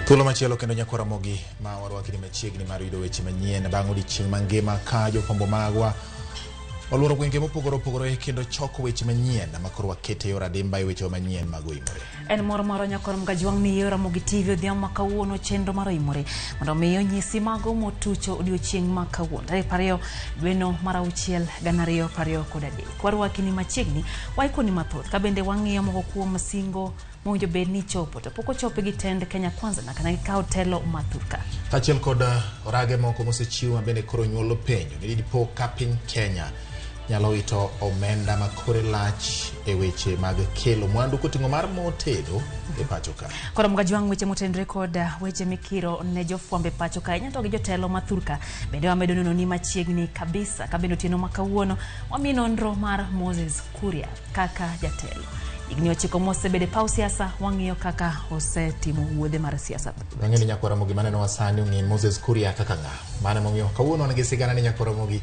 Thuolo machielo kendo nyakwar Ramogi ma warwaki ni machiegni mar yudo weche manyien bang' odiechieng' mangima ka jofwambo magwa oluoro gwenge mopogore opogore kendo choko weche manyien ma koro wakete yor adimba e wechewa manyien mag Oimore. En mor marwa nyakwar Mgajwang' ni yor Ramogi TV odhiambo ma kawuono chenro mar Oimore mondo mi onyisi mago motucho odiochieng' ma kawuono tarik 20 dweno mar auchiel 2023. Warwaki ni machiegni waikoni mathoth ka bende wang'iyo moko kuom singo mowinjo bed ni chopo to pok ochopi gi tend Kenya Kwanza nyaka ne gikaw telo ma thurka. Kaachiel kod orage moko mosechiw ma bende koro nyuolo penjo ni dipo ka piny Kenya nyalo wito omenda ma kore lach e weche mag kelo mwandu koting'o mar mo tedo e pacho ka. Koro Mgajwang' weche motenore kod weche mikiro ne jofwambo e pacho ka ahinya to gi jotelo ma thurka bende wamedo neno ni machiegni kabisa ka bende otieno ma kawuono wamiyi nonro mar Moses Kuria kaka jatelo. Higni 9 mosebedo e paw siasa, wang'iyo kaka osetimo wuodhe mar siasa. Wang'eyo ni nyakwar Ramogi manenowa sani ong'e Moses Kuria kaka ng'a. Mano emomiyo kawuono wan gi sigana ni nyakwar Ramogi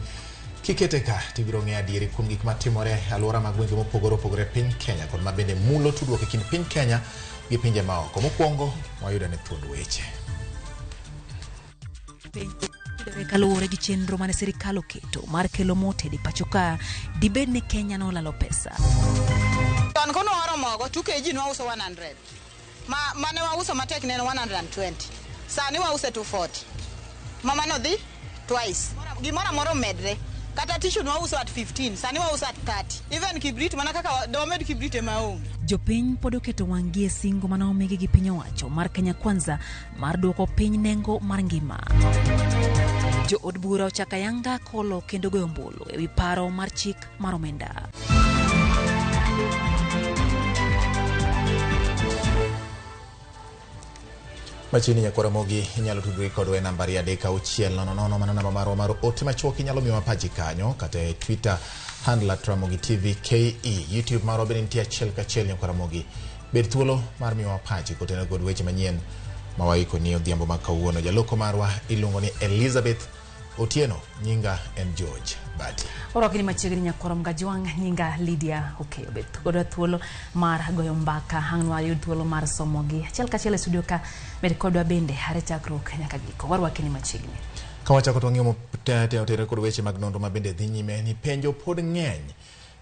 kikete ka tibiro ng'eyo adieri kuom gik matimore e alwora mag gwenge mopogore opogore e piny Kenya kod ma bende mulo tudruok e kind piny Kenya gi pinje maoko. Mokwongo wayudo ne thuond weche. Yudore kaluwore gi chenro mane sirikal oketo mar kelo mo tedo e pacho ka, dibed ni Kenya nolalo pesa. Chon kono waro mogo 2 kg nwauso 100. Ma mane wauso matek ne en 120. Sani wause 240. Ma mano dhi twice. Gimoro amora omedre. Kata tissue nwauso at 15, sani wauso at 30. Even kibrit mana kaka domed kibrit ema onge. Jopiny pod oketo wang'gi e singo mane omigi gi piny owacho mar Kenya Kwanza mar duoko piny nengo mar ngima. Jo od bura ochako ayanga kolo kendo goyo ombulu ewi paro mar chik mar omenda. Machiegni nyakwar Ramogi inyalo tudri kodwa e namba 3 6 0 0 mano namba marwa mar ote machuok inyalo miyowa pachi kanyo kata e Twitter handle at Ramogi TV KE YouTube marwa bende nitie achiel kachiel nyakwar Ramogi bed thuolo mar miyowa pachi kotenore kod weche manyien ma waikoni odhiambo ma kawuono jaloko marwa iluongo ni Elizabeth Otieno nyinga en George Bati. Orwaki ni machiegni nyakwar Mgajwang' nyinga Lydia Okeyo bed godo thuolo mar goyo mbaka ang' nwayud thuolo mar somogi achiel kachiel e studio ka bed kodwa bende hare chakruok nyaka giko warwaki ni machiegni. Ka wachako to wang'iyo motenore kod weche mag nonro ma bende dhi nyime ni penjo pod ng'eny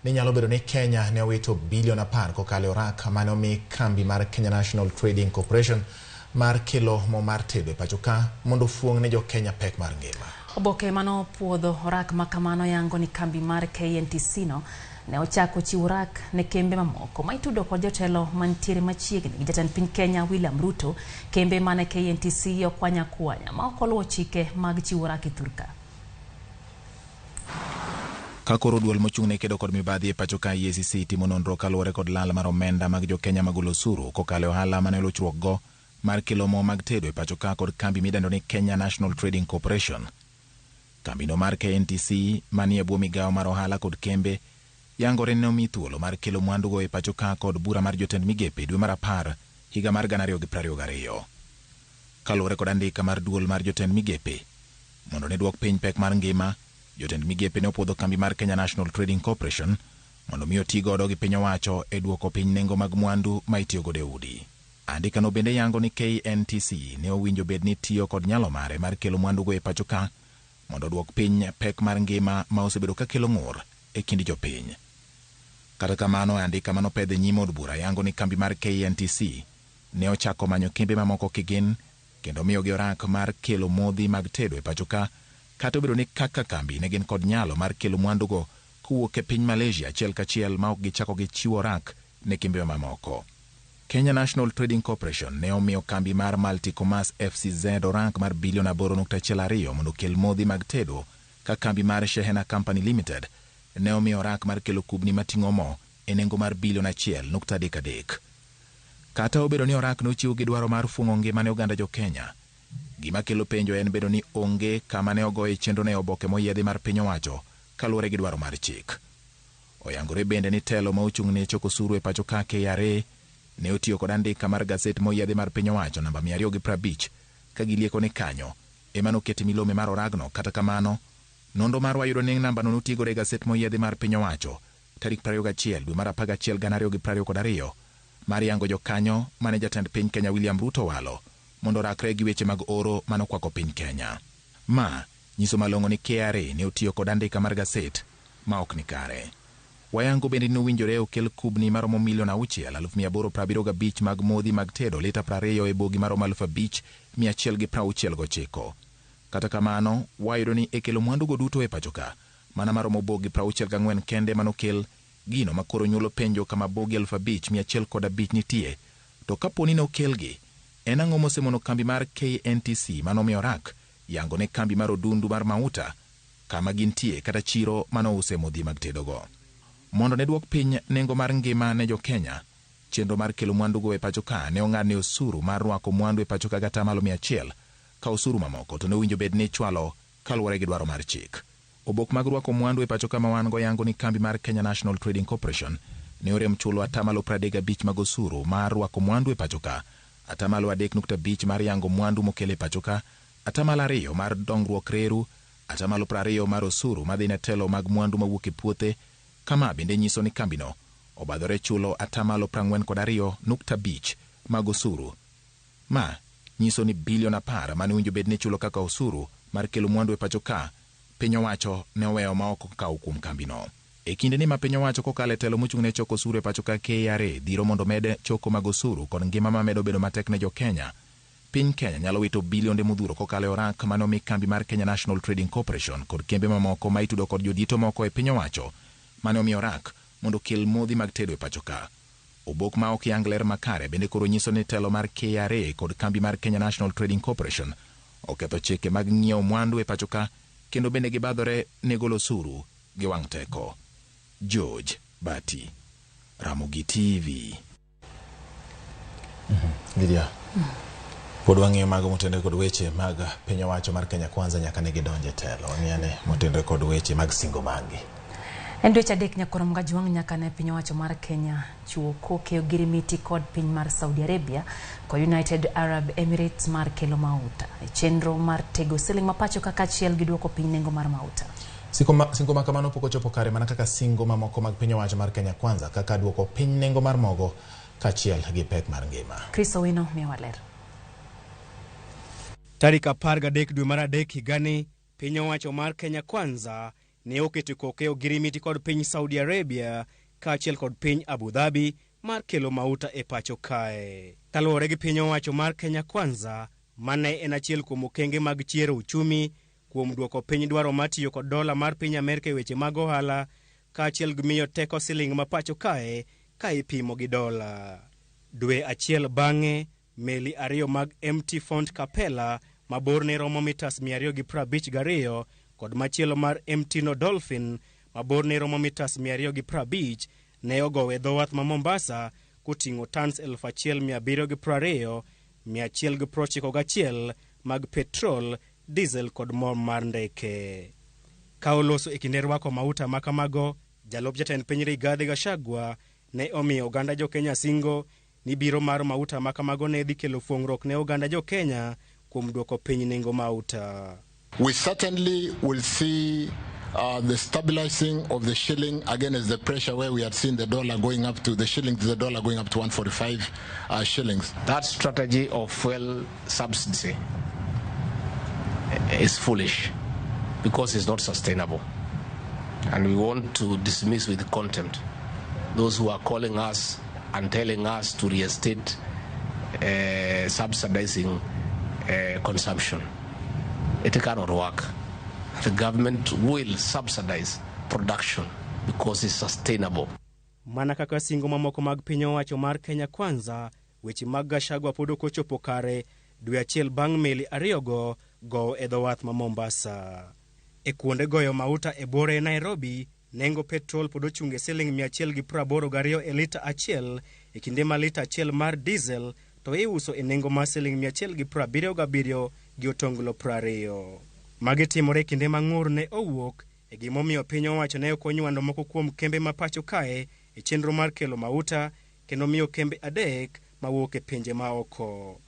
ni nyalo bedo ni Kenya ne owito bilion 10 kokalo e orak mane omi kambi mar Kenya National Trading Corporation mar kelo mo mar tedo e pacho ka mondo ofuong' ne jo Kenya pek mar ngima. Oboke manopuodho orak ma kamano yango ni kambi mar KNTC no ne ochako chiwo orak ne kembe mamoko ma itudo kod jotelo mantiere machiegni gi jatend piny Kenya William Ruto, kembe mane KNTC okwanya kwanya ma ok oluwo chike mag chiwo orak e thurka. Ka koro duol mochung' ne kedo kod mibadhi e pacho ka EACC timo nonro kaluwore kod lal mar omenda mag jo Kenya magolo osuru kokalo e ohala mane olochruok go mar kelo mo mag tedo e pacho ka kod kambi midendo ni Kenya National Trading Corporation. Kambino mar KNTC manie bwo migawo mar ohala kod kembe yangore ni nomi thuolo mar kelo mwandugo e pacho ka kod bura mar jotend migepe dwe mar 10 higa mar 2022. Kaluwore kod andika mar duol mar jotend migepe mondo ne duok piny pek mar ngima, jotend migepe ne opuodho kambi mar Kenya National Trading Corporation mondo mi oti godo gi piny owacho e duoko piny nengo mag mwandu ma itiyo godo e udi. Andikano bende yango ni KNTC ne owinjo bed ni tiyo kod nyalo mare mar kelo mwandugo e pacho ka mondo oduok piny pek mar ngima ma osebedo ka kelo ng'ur e kind jopiny. Kata kamano, andika manopedh e nyim od bura yango ni kambi mar KNTC ne ochako manyo kembe mamoko kigin kendo miyogi orak mar kelo modhi mag tedo e pacho ka kata obedo ni kaka kambi ne gin kod nyalo mar kelo mwandugo kowuok e piny Malaysia achiel kachiel ma ok gichako gichiwo orak ne kembe mamoko. Kenya National Trading Corporation ne omiyo kambi mar Multi-Commerce FCZ orak mar bilion 8.12 mondo okel modhi mag tedo ka kambi mar Shehena Company Limited ne omiyo orak mar kelo kubni mating'o mo e nengo mar bilion 1.33. Kata obedo ni orak nochiw gi dwaro mar fuong'o ngima ne oganda jo Kenya, gima kelo penjo en bedo ni onge kama ne ogoye chenro ne oboke moyiedhi mar piny owacho kaluwore gi dwaro mar chik. Oyangore bende ni telo ma ochung' ne choko osuru e pacho ka KRA ne otiyo kod andika mar gaset moyiedhi mar piny owacho namba 250 ka gilieko ni kanyo ema nokete milome mar oragno. Kata kamano, nonro marwa yudo ni nambano notigodo e gaset moyiedhi mar piny owacho tarik 21 dwe mar 11 2022 mar yango jokanyo mane jatend piny Kenya William Ruto owalo mondo orakre gi weche mag oro manokwako piny Kenya. Ma nyiso malong'o ni KRA ne otiyo kod andika mar gaset ma ok ni kare. Wayango bende ni owinjore okel kubni maromo 6,875,000 mag modhi mag tedo lita 20 e bogi maromo 5,169. Kata kamano, wayudo ni e kelo mwandugo duto e pacho ka, mana maromo bogi 64 kende manokel, gino makoro nyuolo penjo kama bogi 5,105 nitie. To kapo ni ne okelgi, en ang'o mosemono kambi mar KNTC manomiyo rak yango ne kambi mar odundu mar mauta kama gintie kata chiro manouse modhi mag tedogo? Mondo ne duok piny nengo mar ngima ne jo-Kenya, chenro mar kelo mwandugo e pacho ka ne ong'ad ne osuru mar rwako mwandu e pacho ka gatamalo 100, ka osuru mamoko to ne owinjo bed ni ichwalo kaluwore gi dwaro mar chik. Obok mag rwako mwandu e pacho ka ma wan go yango ni kambi mar Kenya National Trading Corporation ne orem chulo atamalo 35 mag osuru mar rwako mwandu e pacho ka, atamalo 3.5 mar yango mwandu mokel e pacho ka, atamalo 2 mar dongruok reru, atamalo 20 mar osuru madhi ne telo mag mwandu mawuok e puothe. Kama bende nyiso ni kambino obadhore chulo atamalo 42.5 mag osuru. Ma nyiso ni bilion 10 mane owinjo bed ni chulo kaka osuru mar kelo mwandu e pacho ka, piny owacho ne oweyo ma ok okawo kuom kambino. E kinde ni ma piny owacho kokalo e telo mochung' ne choko osuru e pacho ka KRA dhiro mondo med choko mag osuru kod ngima mamedo bedo matek ne jo-Kenya, piny Kenya nyalo wito bilionde modhuro kokalo e orak mane omi kambi mar Kenya National Trading Corporation kod kembe mamoko ma itudo kod jodito moko e piny owacho mane omiyo orak mondo okel modhi mag tedo e pacho ka. Obok ma ok yang ler makare bende koro nyiso ni telo mar KRA kod kambi mar Kenya National Trading Corporation oketho chike mag ng'iewo mwandu e pacho ka, kendo bende gibadhore ne golo osuru gi wang' teko. George Bati, Ramogi TV. Lydia, pod wang'iyo mago motenore kod weche mag piny owacho mar Kenya Kwanza nyaka ne gidonje e telo. Wang'iyo ane motenore kod weche mag singo maggi. En dweche 3 nyakoro Mgajwang' nyaka ne piny owacho mar Kenya chiwo koke ogirimiti kod piny mar Saudi Arabia kod United Arab Emirates mar kelo mauta e chenro mar tego siling mapacho kaka achiel gi duoko piny nengo mar mauta. Singo ma kamano pok ochopo kare mana kaka singo mamoko mag piny owacho mar Kenya Kwanza kaka duoko piny nengo mar mogo kaachiel gi pek mar ngima. Chris Owino miyowa ler. Tarik 13 dwe mar 3 higani, piny owacho mar Kenya Kwanza ne oketo koke ogirimiti kod piny Saudi Arabia kaachiel kod piny Abu Dhabi mar kelo mauta e pacho kae. Kaluwore gi piny owacho mar Kenya Kwanza, mane en achiel kuom okenge mag chiero uchumi kuom duoko piny dwaro mar tiyo kod dola mar piny Amerka e weche mag ohala kaachiel gi miyo teko siling ma pacho kae ka ipimo gi dola. Dwe achiel bang'e, meli 2 mag MT Font Capella ma borne romo mitas 252 kod machielo mar MT No Dolphin ma borne romo mitas 250 ne ogowe dho wath ma Mombasa koting'o tons 1720 191 mag petrol, diesel kod mo mar ndeke. Ka oloso e kinde rwako mauta ma kamago, jalup jatend piny Rigathi Gachagua ne omiyo oganda jo-Kenya singo ni biro mar mauta ma kamago ne dhi kelo fuong'ruok ne oganda jo-Kenya kuom duoko piny nengo mauta. We certainly will see the stabilizing of the shilling against the pressure where we had seen the dollar going up to the shilling to the dollar going up to 145 shillings. That strategy of fuel subsidy is foolish because it's not sustainable. And we want to dismiss with contempt those who are calling us and telling us to reinstate subsidizing consumption. It cannot work. The government will subsidize production because it's sustainable. Mana kaka singo mamoko mag piny owacho mar Kenya Kwanza, weche mag Gachagua pod ok ochopo kare dwe achiel bang' meli 2 go gowo e dho wath ma Mombasa. E kuonde goyo mauta e buore Nairobi, nengo petrol pod ochung' e siling 182 e lita achiel, e kinde ma lita achiel mar diesel to iuso e nengo mar siling 177 gi otonglo 20. Magi timore e kinde ma ng'ur ne owuok e gimomiyo piny owacho ne ok onywando moko kuom kembe ma pacho kae e chenro mar kelo mauta kendo miyo kembe 3 mawuok e pinje maoko.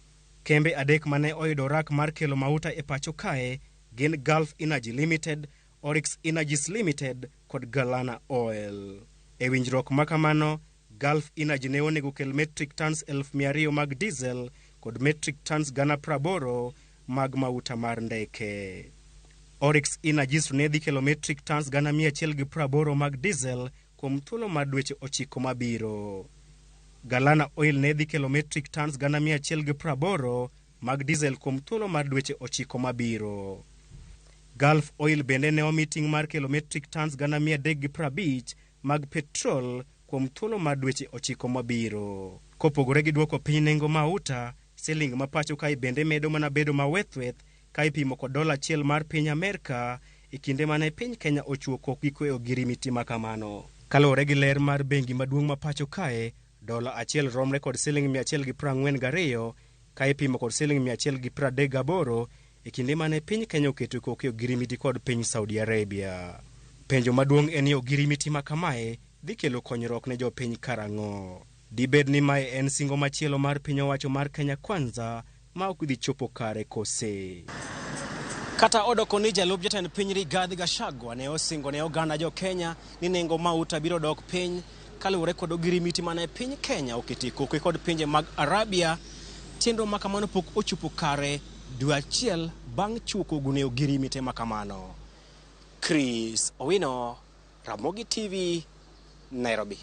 Kembe 3 mane oyudo rak mar kelo mauta e pacho kae gin Gulf Energy Limited, Oryx Energies Limited kod Galana Oil. E winjruok ma kamano, Gulf Energy ne onego kel metric tons 200,000 mag diesel kod metric tons 80,000 mag mauta mar ndeke. Oryx Energies to ne dhi kelo metric tons 180,000 mag diesel kuom thuolo mar dweche 9 mabiro. Galana Oil ne dhi kelo metric tons 180,000 mag diesel kuom thuolo mar dweche 9 mabiro. Gulf Oil bende ne omi ting' mar kelo metric tons 350,000 mag petrol kuom thuolo mar dweche 9 mabiro. Kopogore gi duoko piny nengo mauta, siling ma pacho kae bende medo mana bedo mawethweth ka ipimo kod dola achiel mar piny Amerka e kinde mane piny Kenya ochuo kokgi e ogirimiti ma kamano. Kaluwore gi ler mar bengi maduong' ma pacho kae, dola achiel romre kod siling 142 ka ipimo kod siling 138 e kinde mane piny Kenya oketo koke ogirimiti kod piny Saudi Arabia. Penjo maduong' en ni ogirimiti ma kamae dhi kelo konyruok ne jopiny karang'o? Dibed ni mae en singo machielo mar piny owacho mar Kenya Kwanza ma ok dhi chopo kare kose? Kata odoko ni jalup jatend piny Rigathi Gachagua ne osingo ne oganda jo Kenya ni nengo mauta biro dok piny kaluwore kod ogirimiti mane piny Kenya oketo koke kod pinje mag Arabia, chenro ma kamano pok ochopo kare dwe achiel bang' chuo kogno ogirimiti ma kamano. Chris Owino, Ramogi TV, Nairobi.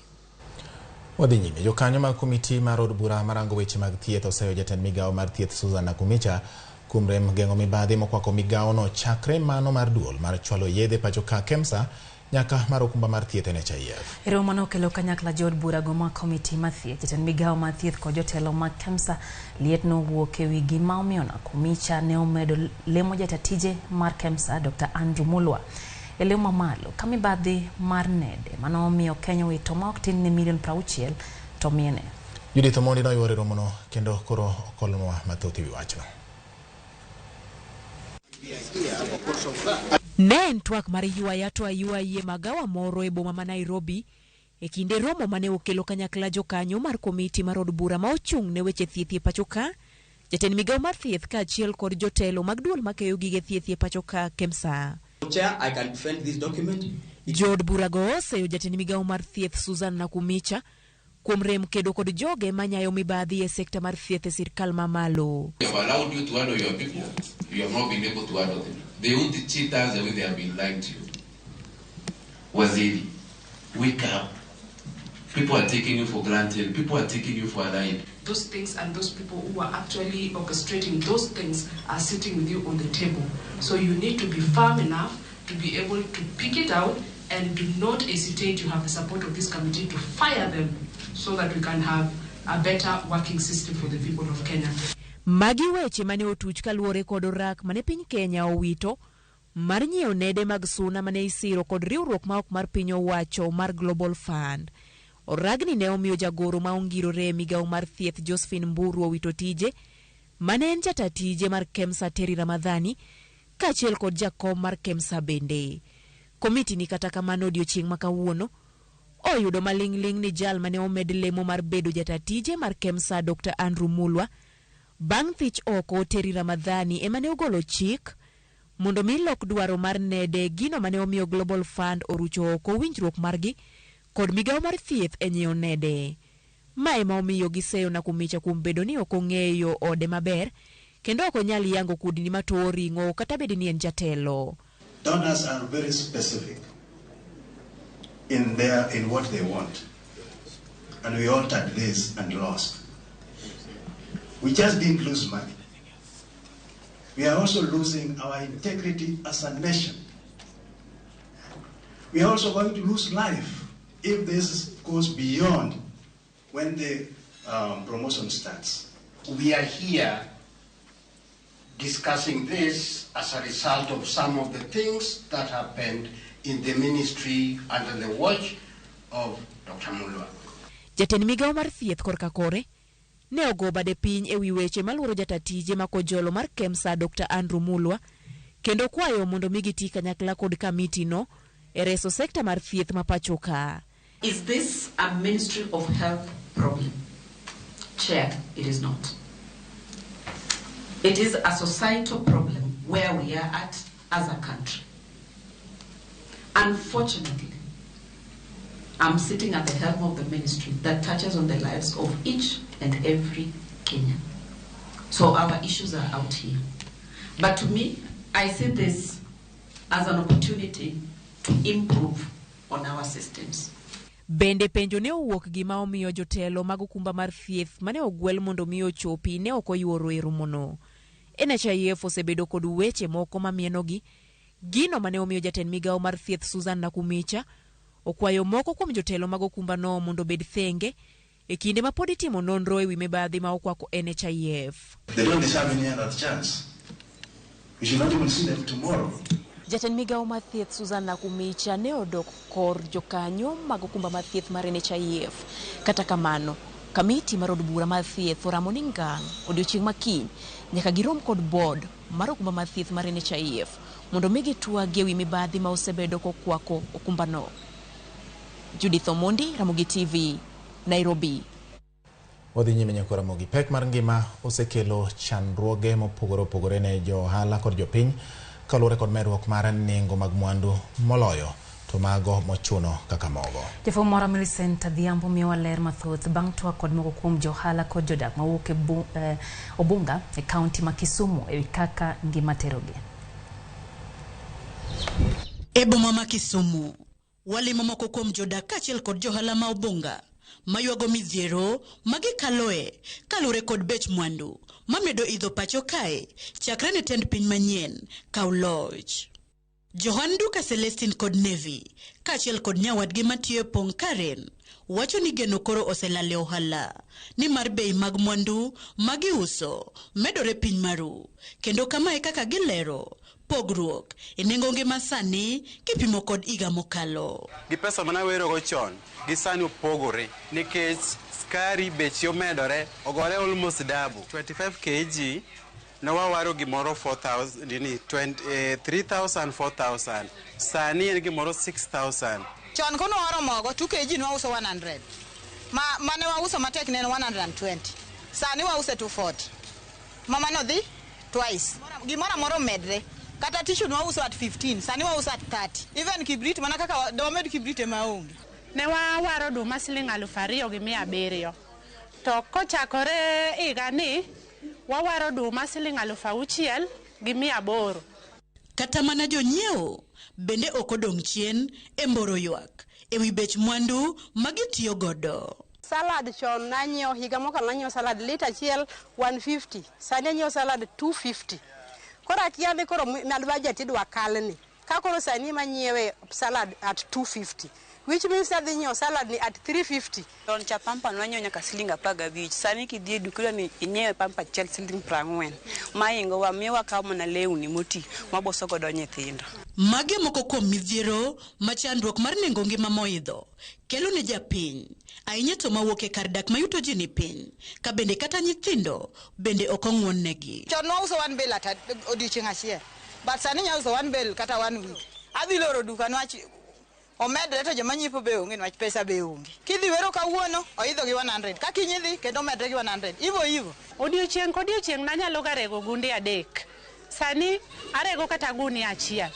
Wadhi nyime. Jokanyo mag komiti mar od bura marango weche mag thieth oseyo jatend migawo mar thieth Susan Nakhumicha kuom rem geng'o mibadhi mokwako migawono chakre mano mar duol mar chwalo yedhe pacho ka KEMSA nyaka mar okumba mar thieth NHIF. E romo mane okelo kanyakla jood bura go mar komiti mar thieth, jatend migawo mar thieth kod jotelo mag KEMSA liet nowuok ewi gima omiyo Nakhumicha ne omedo lemo jata tije mar KEMSA Dr. Andrew Mulwa e lemo mamalo ka mibadhi mar nede mane omiyo Kenya owito ma ok tin ne milion 60 to miene. Judith Omondi noyuoro e romono kendo koro okolonwa mathoth ewi wachno. Ne en twak mar ywaya to aywayi e magawa moro e boma ma Nairobi e kinde romo mane okelo kanyakla jokanyo mar komiti mar od bura ma ochung' ne weche thieth e pacho ka, jatend migawo mar thieth kaachiel kod jotelo mag duol makeyo gige thieth e pacho ka KEMSA. Chair, I can defend this document. Jood burago oseyo jatend migawo mar thieth Susan Nakhumicha kuom rem kedo kod joge manyayo mibadhi e sekta mar thieth e sirkal mamalo. We have allowed you to handle your people. You have not been able to handle them. They won't cheat us the way they have been lying to you. Waziri, wake up. People are taking you for granted. People are taking you for a ride. Those things and those people who are actually orchestrating those things are sitting with you on the table. So you need to be firm enough to be able to pick it out and do not hesitate. You have the support of this committee to fire them so that we can have a better working system for the people of Kenya. Magi weche mane otuch kaluwore kod orak mane piny Kenya owito mar nyiewo nede mag suna mane isiro kod riwruok ma ok mar piny owacho mar Global Fund. Oragni ne omiyo jagoro ma ongirore e migawo mar thieth Josephine Mburu owito tije mane en jata tije mar KEMSA Terry Ramadhani kaachiel kod jakom mar KEMSA bende. Komiti ni kata kamano odiochieng' ma kawuono oyudo maling'ling' ni jal mane omed lemo mar bedo jata tije mar KEMSA Dr. Andrew Mulwa bang' thich oko Terry Ramadhani ema ne ogolo chik mondo mi lok dwaro mar nede gino mane omiyo Global Fund orucho oko winjruok margi kod migawo mar thieth e nyiewo nede. Ma ema omiyo giseyo Nakhumicha kuom bedo ni ok ong'eyo ode maber kendo ok onyal yango kudni matuo ring'o kata bed ni en jatelo. Donors are very specific in what they want. And we altered this and lost. We just didn't lose money. We are also losing our integrity as a nation. We are also going to lose life if this goes beyond when the promotion starts. We are here discussing this as a result of some of the things that happened in the ministry under the watch of Dr. Mulwa. Jatend migawo mar thieth korka kore ne ogo bade piny ewi weche maluoro jata tije makojolo mar KEMSA Dr. Andrew Mulwa kendo kwayo mondo mi giti kanyakla kod kamiti no e reso sekta mar thieth ma pacho ka. Is this a Ministry of Health problem? Chair, it is not. It is a societal problem where we are at as a country. Unfortunately, I'm sitting at the helm of the ministry that touches on the lives of each and every Kenyan. So our issues are out here. But to me, I see this as an opportunity to improve on our systems. Bende penjo ne owuok gima omiyo jotelo mag okumba mar thieth mane ogwel mondo mi ochopi ne ok oyuoro e romono. NHIF osebedo kod weche moko mamienogi, gino mane omiyo jatend migawo mar thieth Susan Nakhumicha okwayo moko kuom jotelo mag okumbano mondo obed thenge e kinde ma pod itimo nonro e wi mibadhi ma okwako NHIF. They don't deserve any other chance. We should not even see them tomorrow. Jatend migawo mar thieth Susan Nakhumicha ne odok kor jokanyo mag okumba mar thieth mar NHIF. Kata kamano, kamiti mar od bura mar thieth oramo ni ngang' odiochieng' ma kiny nyaka girom kod board mar okumba mar thieth mar NHIF mondo mi gitwag e wi mibadhi ma osebedo kokwako okumbano. Judith Omondi, Ramogi TV, Nairobi. Wadhi nyime nyako Ramogi. Pek mar ngima osekelo chandruoge mopogore opogore ne jo ohala kod jopiny kaluwore kod medruok mar nengo mag mwandu moloyo to mago mochuno kaka mogo. Jafwambo moro Millicent Adhiambo miyowa ler mathoth bang' twak kod moko kuom johala kod jodak mawuok e Obunga e kaunti ma Kisumu ewi kaka ngima terogi. E boma ma Kisumu, walimo moko kuom jodak kaachiel kod johala ma Obunga maywago midhiero magikaloe kaluwore kod bech mwandu mamedo idho pacho kae chakre ne tend piny manyien kaw loch. Johan Duka Celestine kod Nevi kaachiel kod nyawadgi matiyo e Pong Karen wacho ni geno koro oselal e ohala nimar bei mag mwandu magiuso medore piny maru kendo kamae kaka gilero pogruok e nengo ngima sani kipimo kod higa mokalo. Gi pesa mane awerogo chon gi sani opogore nikech skari beche omedore ogore almost double. 25 kg ne wawaro gimoro 4000 nini 3000 4000 sani en gimoro 6000. Chon kono waro mogo 2 kg ne wauso 100. Ma mane wauso matek ne en 120. Sani wause 240. Mama no dhi twice. Gimoro amora omedre. Kata tissue ne wauso at 15, sani wauso at 30. Even kibrit mana kaka wamed kibrit ema onge. Ne wawaro oduma siling 2700. To kochakore higa ni wawaro oduma siling 6800. Kata mana jonyiewo bende ok odong' chien e mboro ywak ewi bech mwandu magitiyo godo. Salad chon nanyiewo higa mokalo nanyiewo salad lita achiel 150, sani anyiewo salad 250. Koro akia ni koro budget idwa kalni. Ka koro sani manyiewe salad at 250, which means adhi nyiewo salad ni at 350. Chon cha pampa nwanyiewo nyaka siling 15, sani kidhi e duka iyudo ni inyiewe pampa achiel siling 40. Maingo wa miyo wakawo mana lewni moti maboso godo nyithindo. Mage moko kuom midhiero ma chandruok mar nengo ngima moidho kelo ne japiny, ahinya to mawuok e kar dak mayuto ji ni piny, ka bende kata nyithindo bende ok ong'won negi. Chon nwauso 1 bale at odiochieng' achiel, but sani inyalo uso 1 bale kata 1 week. Adhi loro duka nwach omedre to joma nyiepo be onge nwach pesa be onge. Kidhi wero kawuono oidho gi 100, ka kiny idhi kendo omedre gi 100, ivo ivo. Odiochieng' kodiochieng' nanyalo ga rego gunde 3. Sani arego kata gunia achiel.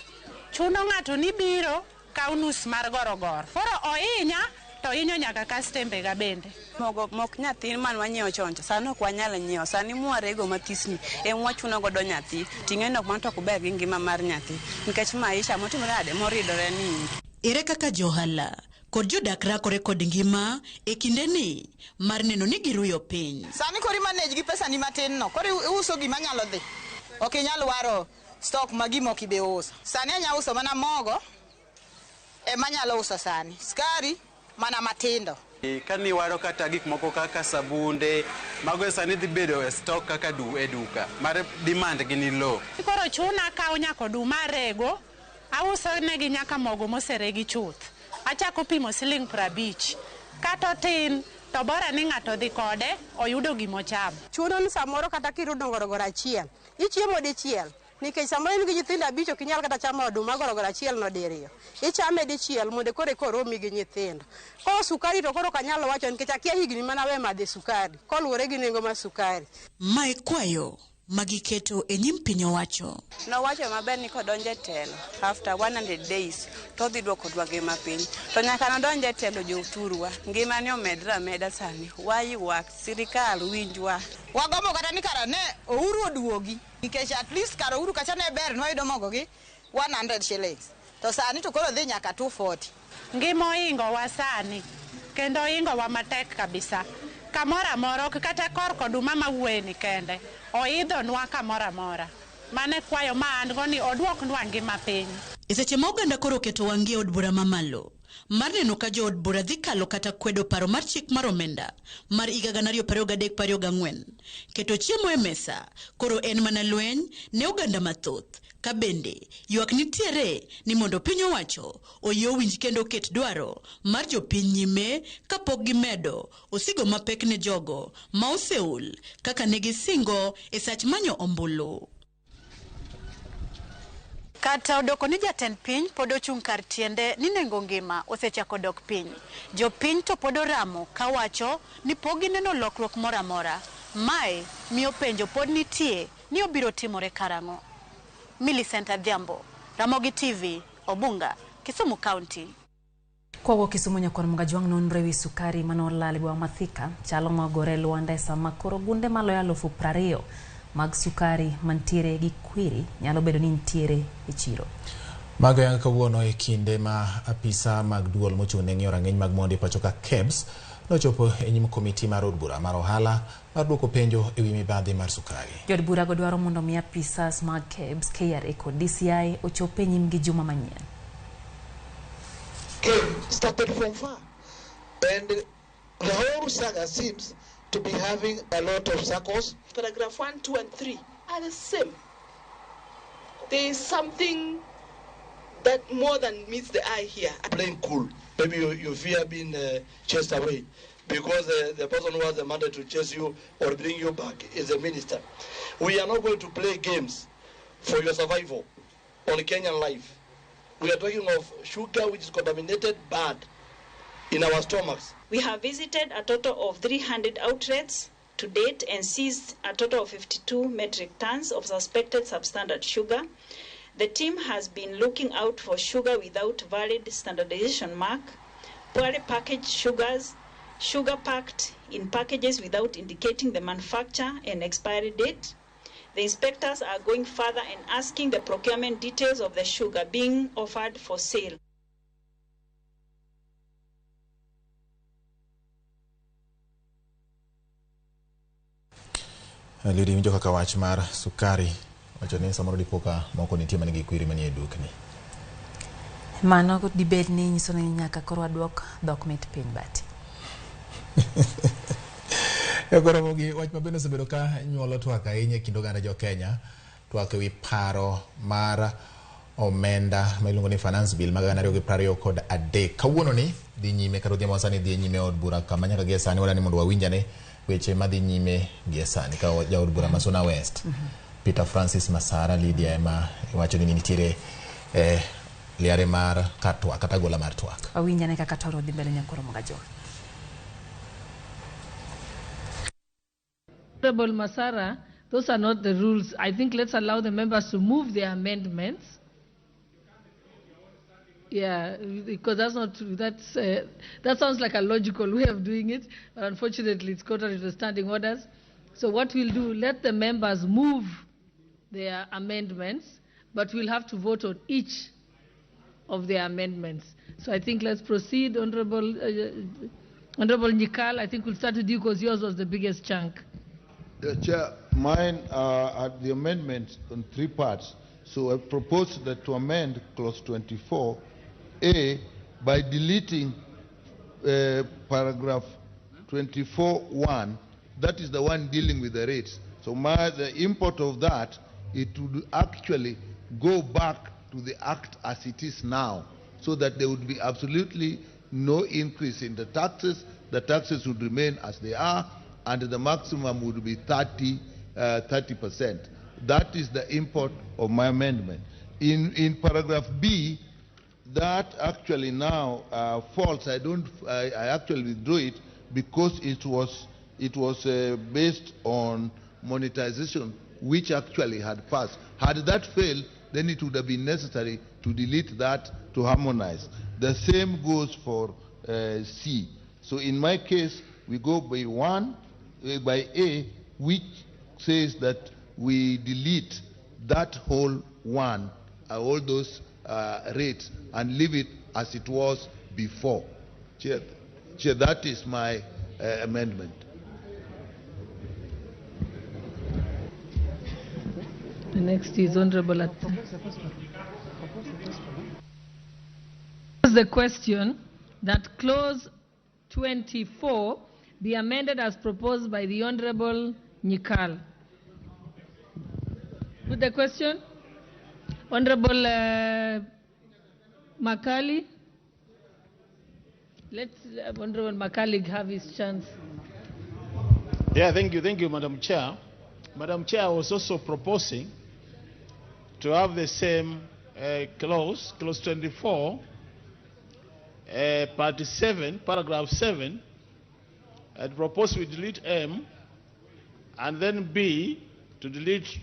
Chuno ng'ato ni biro kaw nus mar gorogoro. Koro ohinya to hinyo nyaka kastembe ga bende. Mogo mok nyathi man wanyiewo chon cha sani ok wanyal nyiewo, sani mwarego mathisni ema wachuno godo nyathi. Ting'e ni ok mano to ok ber gi ngima mar nyathi nikech maisha motimore nade moridore ni. Ere kaka johala kod jodak rakore kod ngima e kindeni mar neno ni giruyo piny? Sani koro imanage gi pesa ni matin no, koro iuso gima nyalo dhi. Ok inyal waro stock ma gima ok ibi uso. Sani anya uso mana mogo ema anyalo uso sani. Skari mana matindo. Ka niwaro kata gik moko kaka sabunde, mago sani dhi bedo e stock kaka e duka mar demand gi ni low. Koro chuna akawo nyaka oduma arego, auso negi nyaka mogo moseregi chuth. Achako pimo siling 50. Kata otin to bora ni ng'ato dhi kode oyudo gimochamo. Chuno ni samoro kata kirudo gorogoro achiel, ichiemo dichiel. Nikech samoro in gi nyithindo 5 ok inyal kata chamo oduma gorogoro achiel no diriyo. Ichame dichiel mondo koro eka oromi gi nyithindo. Koro sukari to koro ok anyal wacho nikech akia higni mana we madhe sukari koluwore gi nengo mar sukari. Mae kwayo ma giketo e nyim piny owacho. Nowacho maber ni kodonjo e telo after 100 days to odhi duoko dwa ngima piny. To nyaka nodonj e telo jothurwa, ngima ni omedre ameda sani. Waywak, sirikal winjwa. Wagombo kata ni kara ne Uhuru oduogi nikech at least kar Uhuru kacha ne ber nwayudo mogo gi 100 shillings to sani to koro dhi nyaka 240. Ngima ohingowa sani kendo ohingowa matek kabisa. Kamoro amora ok kata korka oduma mawuoye ni kende, oidhonwa kamoro amora. Mano e kwayo ma an go ni oduoknwa ngima piny. E seche ma oganda koro oketo wang'gi e od bura mamalo mar neno ka jood bura dhi kalo kata kwedo paro mar chik mar omenda mar higa 2023-2024 keto chiemo e mesa koro en mana lweny ne oganda mathoth ka bende ywak nitiere ni mondo piny owacho oyie owinj kendo oket dwaro mar jopiny nyime kapok gimedo osigo mapek ne jogo ma oseol kaka ne gisingo e sach manyo ombulu. Kata odoko ni jatend piny pod ochung' kar tiende ni nengo ngima osechako dok piny. Jopiny to pod oramo kawacho ni pok gineno lokruok moro amora. Mae miyo penjo pod nitie ni obiro timore karang'o. Millicent Adhiambo, Ramogi TV, Obunga, Kisumu County. Kwawuok Kisumu nyakwar Mugajwang' nonro ewi sukari manolal e boma ma Thika chalo ma ogore lwanda e sama koro gunde maloyo 20,000 mag sukari mantiere gi kwiri nyalo bedo ni nitiere e chiro. Mago yang kawuono e kinde ma apisa mag duol mochung' ne ng'iyo rang'iny mag mondi e pacho ka KEBS nochopo e nyim komiti mar od bura mar ohala mar duoko penjo ewi mibadhi mar sukari. Jood burago dwaro mondo mi apisas mag KEBS, KRA kod DCI ochop e nyimgi juma manyien. Came started from far. And the whole saga seems to be having a lot of circles. Paragraph 1, 2, and 3 are the same. There is something that more than meets the eye here. Playing cool. Maybe you fear being chased away because the person who has the mandate to chase you or bring you back is a minister. We are not going to play games for your survival on Kenyan life. We are talking of sugar which is contaminated bad in our stomachs. We have visited a total of 300 outlets to date and seized a total of 52 metric tons of suspected substandard sugar. The team has been looking out for sugar without valid standardization mark, poorly packaged sugars, sugar packed in packages without indicating the manufacturer and expiry date. The inspectors are going further and asking the procurement details of the sugar being offered for sale. Lidi winjo kaka wach mar sukari wacho ni samoro dipo ka moko nitie manigi kwiri manie dukni. Mano dibed ni nyiso ni nyaka koro waduok dhok mit piny bati. E koro wach mabende osebedo ka nyuolo twak ahinya e kind oganda jo Kenya, twak ewi paro mar omenda ma iluongo ni finance bill mag 2023. Kawuono ni dhi nyime kata odhiambo sani dhi nyime e od bura kama nyaka gie sani wadani mondo wawinjane weche madhi nyime gie sani ka jaod bura ma Suna West Peter Francis Masara Lydia ema wacho ni nitiere liare mar kar twak kata gola mar twak. Wawinjane kaka twak dhi mbele nyakoro Mogajwang'. Honorable Masara, those are not the rules. I think let's allow the members to move their amendments. Yeah, because that's not true. That sounds like a logical way of doing it, but unfortunately it's contrary to the standing orders. So what we'll do, let the members move their amendments, but we'll have to vote on each of their amendments. So I think let's proceed, Honorable Nyikal. I think we'll start with you because yours was the biggest chunk. Chair, mine are the amendments on three parts. So I propose that to amend clause 24A by deleting paragraph 24.1. That is the one dealing with the rates. So the import of that, it would actually go back to the act as it is now, so that there would be absolutely no increase in the taxes. The taxes would remain as they are, and the maximum would be 30%. That is the import of my amendment. In paragraph B, that actually now falls. I actually withdrew it because it was based on monetization, which actually had passed. Had that failed, then it would have been necessary to delete that to harmonize. The same goes for C. So in my case, we go by one, by A, which says that we delete that whole one, all those rates, and leave it as it was before. Chair, that is my amendment. The next is Honorable Atta. The question that clause 24 be amended as proposed by the Honorable Nyikal. Put the question. Honorable Makali. Let Honorable Makali have his chance. Yeah, thank you, Madam Chair. Madam Chair, I was also proposing to have the same clause, clause 24, part 7, paragraph 7. I propose we delete M and then B to delete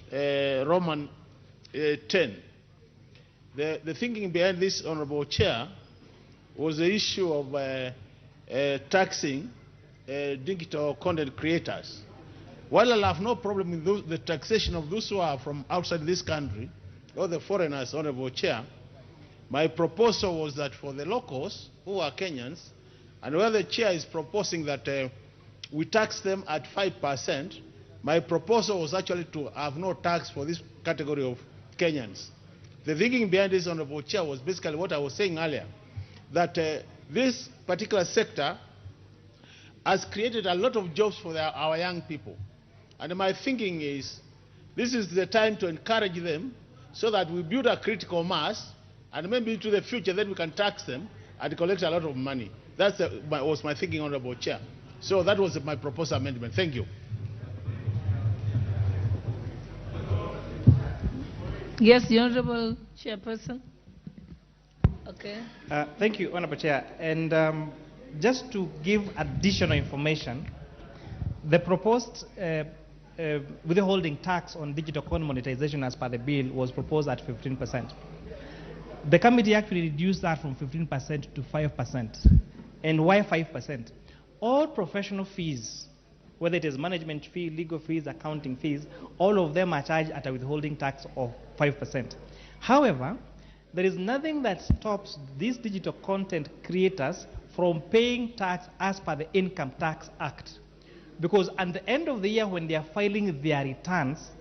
Roman 10. The thinking behind this, Honorable Chair, was the issue of taxing digital content creators. While I have no problem with the taxation of those who are from outside this country, or the foreigners, Honorable Chair, my proposal was that for the locals who are Kenyans, and where the chair is proposing that we tax them at 5%, my proposal was actually to have no tax for this category of Kenyans. The thinking behind this, Honorable Chair, was basically what I was saying earlier, that this particular sector has created a lot of jobs for our young people. And my thinking is, this is the time to encourage them so that we build a critical mass, and maybe into the future then we can tax them and collect a lot of money. That was my thinking, Honorable Chair. So that was my proposed amendment. Thank you. Yes, the Honorable Chairperson. Okay. Thank you, Honorable Chair. And just to give additional information, the proposed withholding tax on digital content monetization as per the bill was proposed at 15%. The committee actually reduced that from 15% to 5%. And why 5%? All professional fees, whether it is management fee, legal fees, accounting fees, all of them are charged at a withholding tax of 5%. However, there is nothing that stops these digital content creators from paying tax as per the Income Tax Act. Because at the end of the year, when they are filing their returns,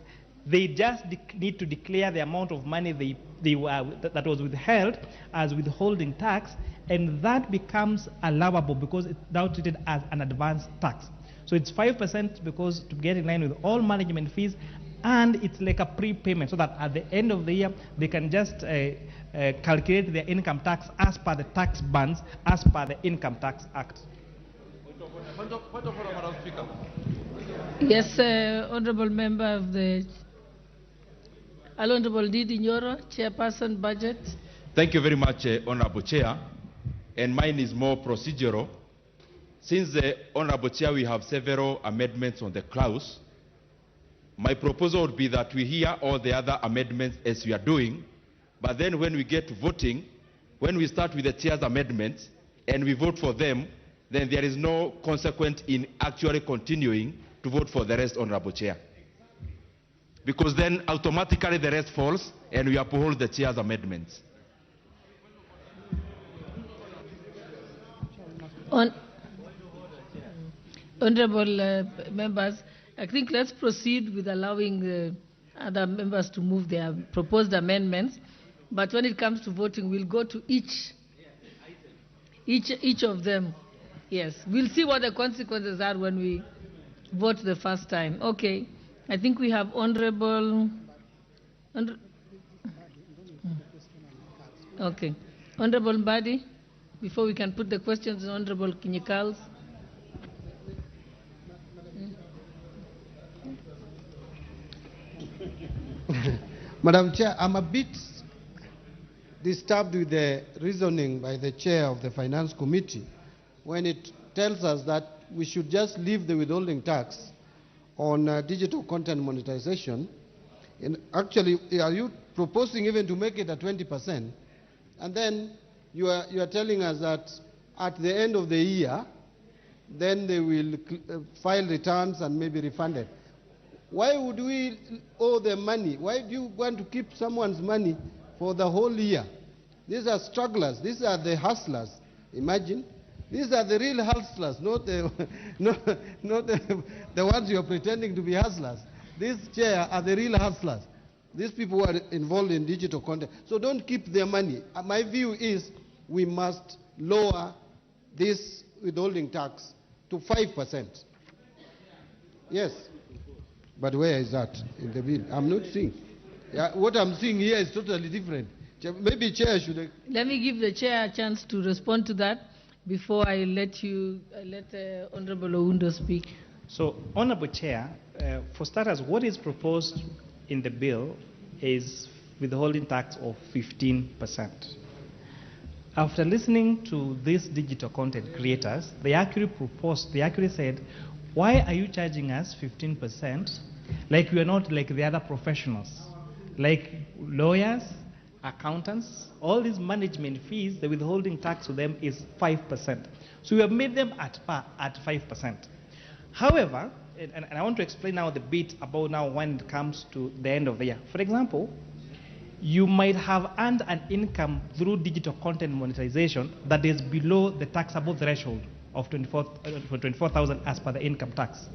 they just need to declare the amount of money that was withheld as withholding tax, and that becomes allowable because it's now treated as an advance tax. So it's 5% because to get in line with all management fees, and it's like a prepayment so that at the end of the year, they can just calculate their income tax as per the tax bands, as per the Income Tax Act. Yes, Honorable Member of the Honorable Ndindi Nyoro, Chairperson, Budget. Thank you very much, Honorable Chair. And mine is more procedural. Since the Honorable Chair, we have several amendments on the clause. My proposal would be that we hear all the other amendments as we are doing, but then when we get to voting, when we start with the chair's amendments and we vote for them, then there is no consequence in actually continuing to vote for the rest, Honorable Chair. Because then automatically the rest falls and we uphold the chair's amendments. Honorable members, I think let's proceed with allowing the other members to move their proposed amendments. But when it comes to voting, we'll go to each of them. Yes, we'll see what the consequences are when we vote the first time. Okay, I think we have Honorable... Okay, Honorable Mbadi, before we can put the questions on Honorable Kinyikal's. Madam Chair, I'm a bit disturbed with the reasoning by the chair of the Finance Committee when it tells us that we should just leave the withholding tax on digital content monetization. And actually, are you proposing even to make it at 20%? And then you are telling us that at the end of the year, then they will file returns and maybe refunded. Why would we owe them money? Why do you want to keep someone's money for the whole year? These are strugglers. These are the hustlers. Imagine. These are the real hustlers, not the, not the ones you are pretending to be hustlers. These chair are the real hustlers. These people who are involved in digital content. So don't keep their money. My view is we must lower this withholding tax to 5%. Yes. But where is that in the bill? I'm not seeing. Yeah, what I'm seeing here is totally different. Maybe chair should... Let me give the chair a chance to respond to that before I let you, let Honorable Oundo speak. So, Honorable Chair, for starters, what is proposed in the bill is withholding tax of 15%. After listening to these digital content creators, they actually proposed, they actually said, why are you charging us 15% like we are not like the other professionals, like lawyers, accountants, all these management fees, the withholding tax to them is 5%. So we have made them at par at 5%. However, and I want to explain now the bit about now when it comes to the end of the year. For example, you might have earned an income through digital content monetization that is below the taxable threshold of 24,000 as per the income tax.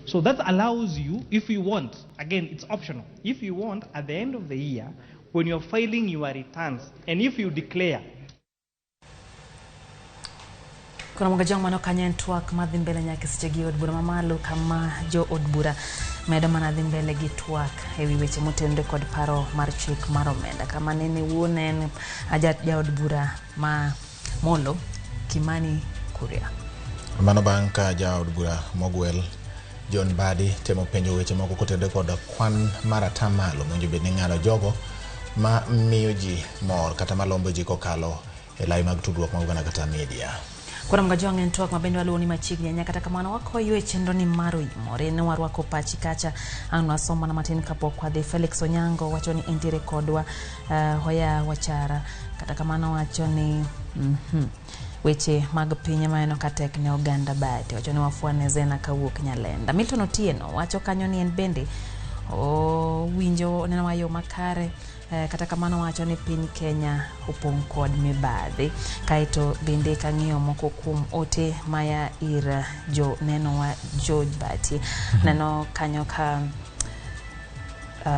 So that allows you, if you want, again, it's optional. If you want, at the end of the year, when you're filing your returns, and if you declare. Kuna mwanga mano kanyo en twak madhi mbele nyaka seche gi od bura mamalo kama jo od bura medo mana dhi mbele gi twak ewi weche motenore kod paro mar chik mar omenda kama nene wuon en jaod bura ma Molo Kimani Kuria. Mano bang' ka jaod bura mogwel John Mbadi temo penjo weche moko kotenore kod kwan mar atamalo mowinjo bed ni ng'ado jogo ma miyo ji mor kata malombo ji kokalo e lai mag tudruok mag oganda kata media. Koro mgajwang' en twak mabende waluwo ni machiegni ahinya kata kamano wakoyo e chenro ni mar oimore ne warwako pachi kacha ang' wasom mana matin kapok wadhi. Felix Onyango wacho ni entiere kodwa hoya wachara kata kamano wacho ni weche mag piny maneno ka tek ne oganda Bate wacho ni wafwane Zena kawuok Nyalenda. Milton Otieno wacho kanyo ni en bende owinjo neno yo makare kata kamano wacho ni piny Kenya opong' kod mibadhi. Kaeto bende kang'iyo moko kuom ote maya ir jo neno wa George Bati neno kanyo ka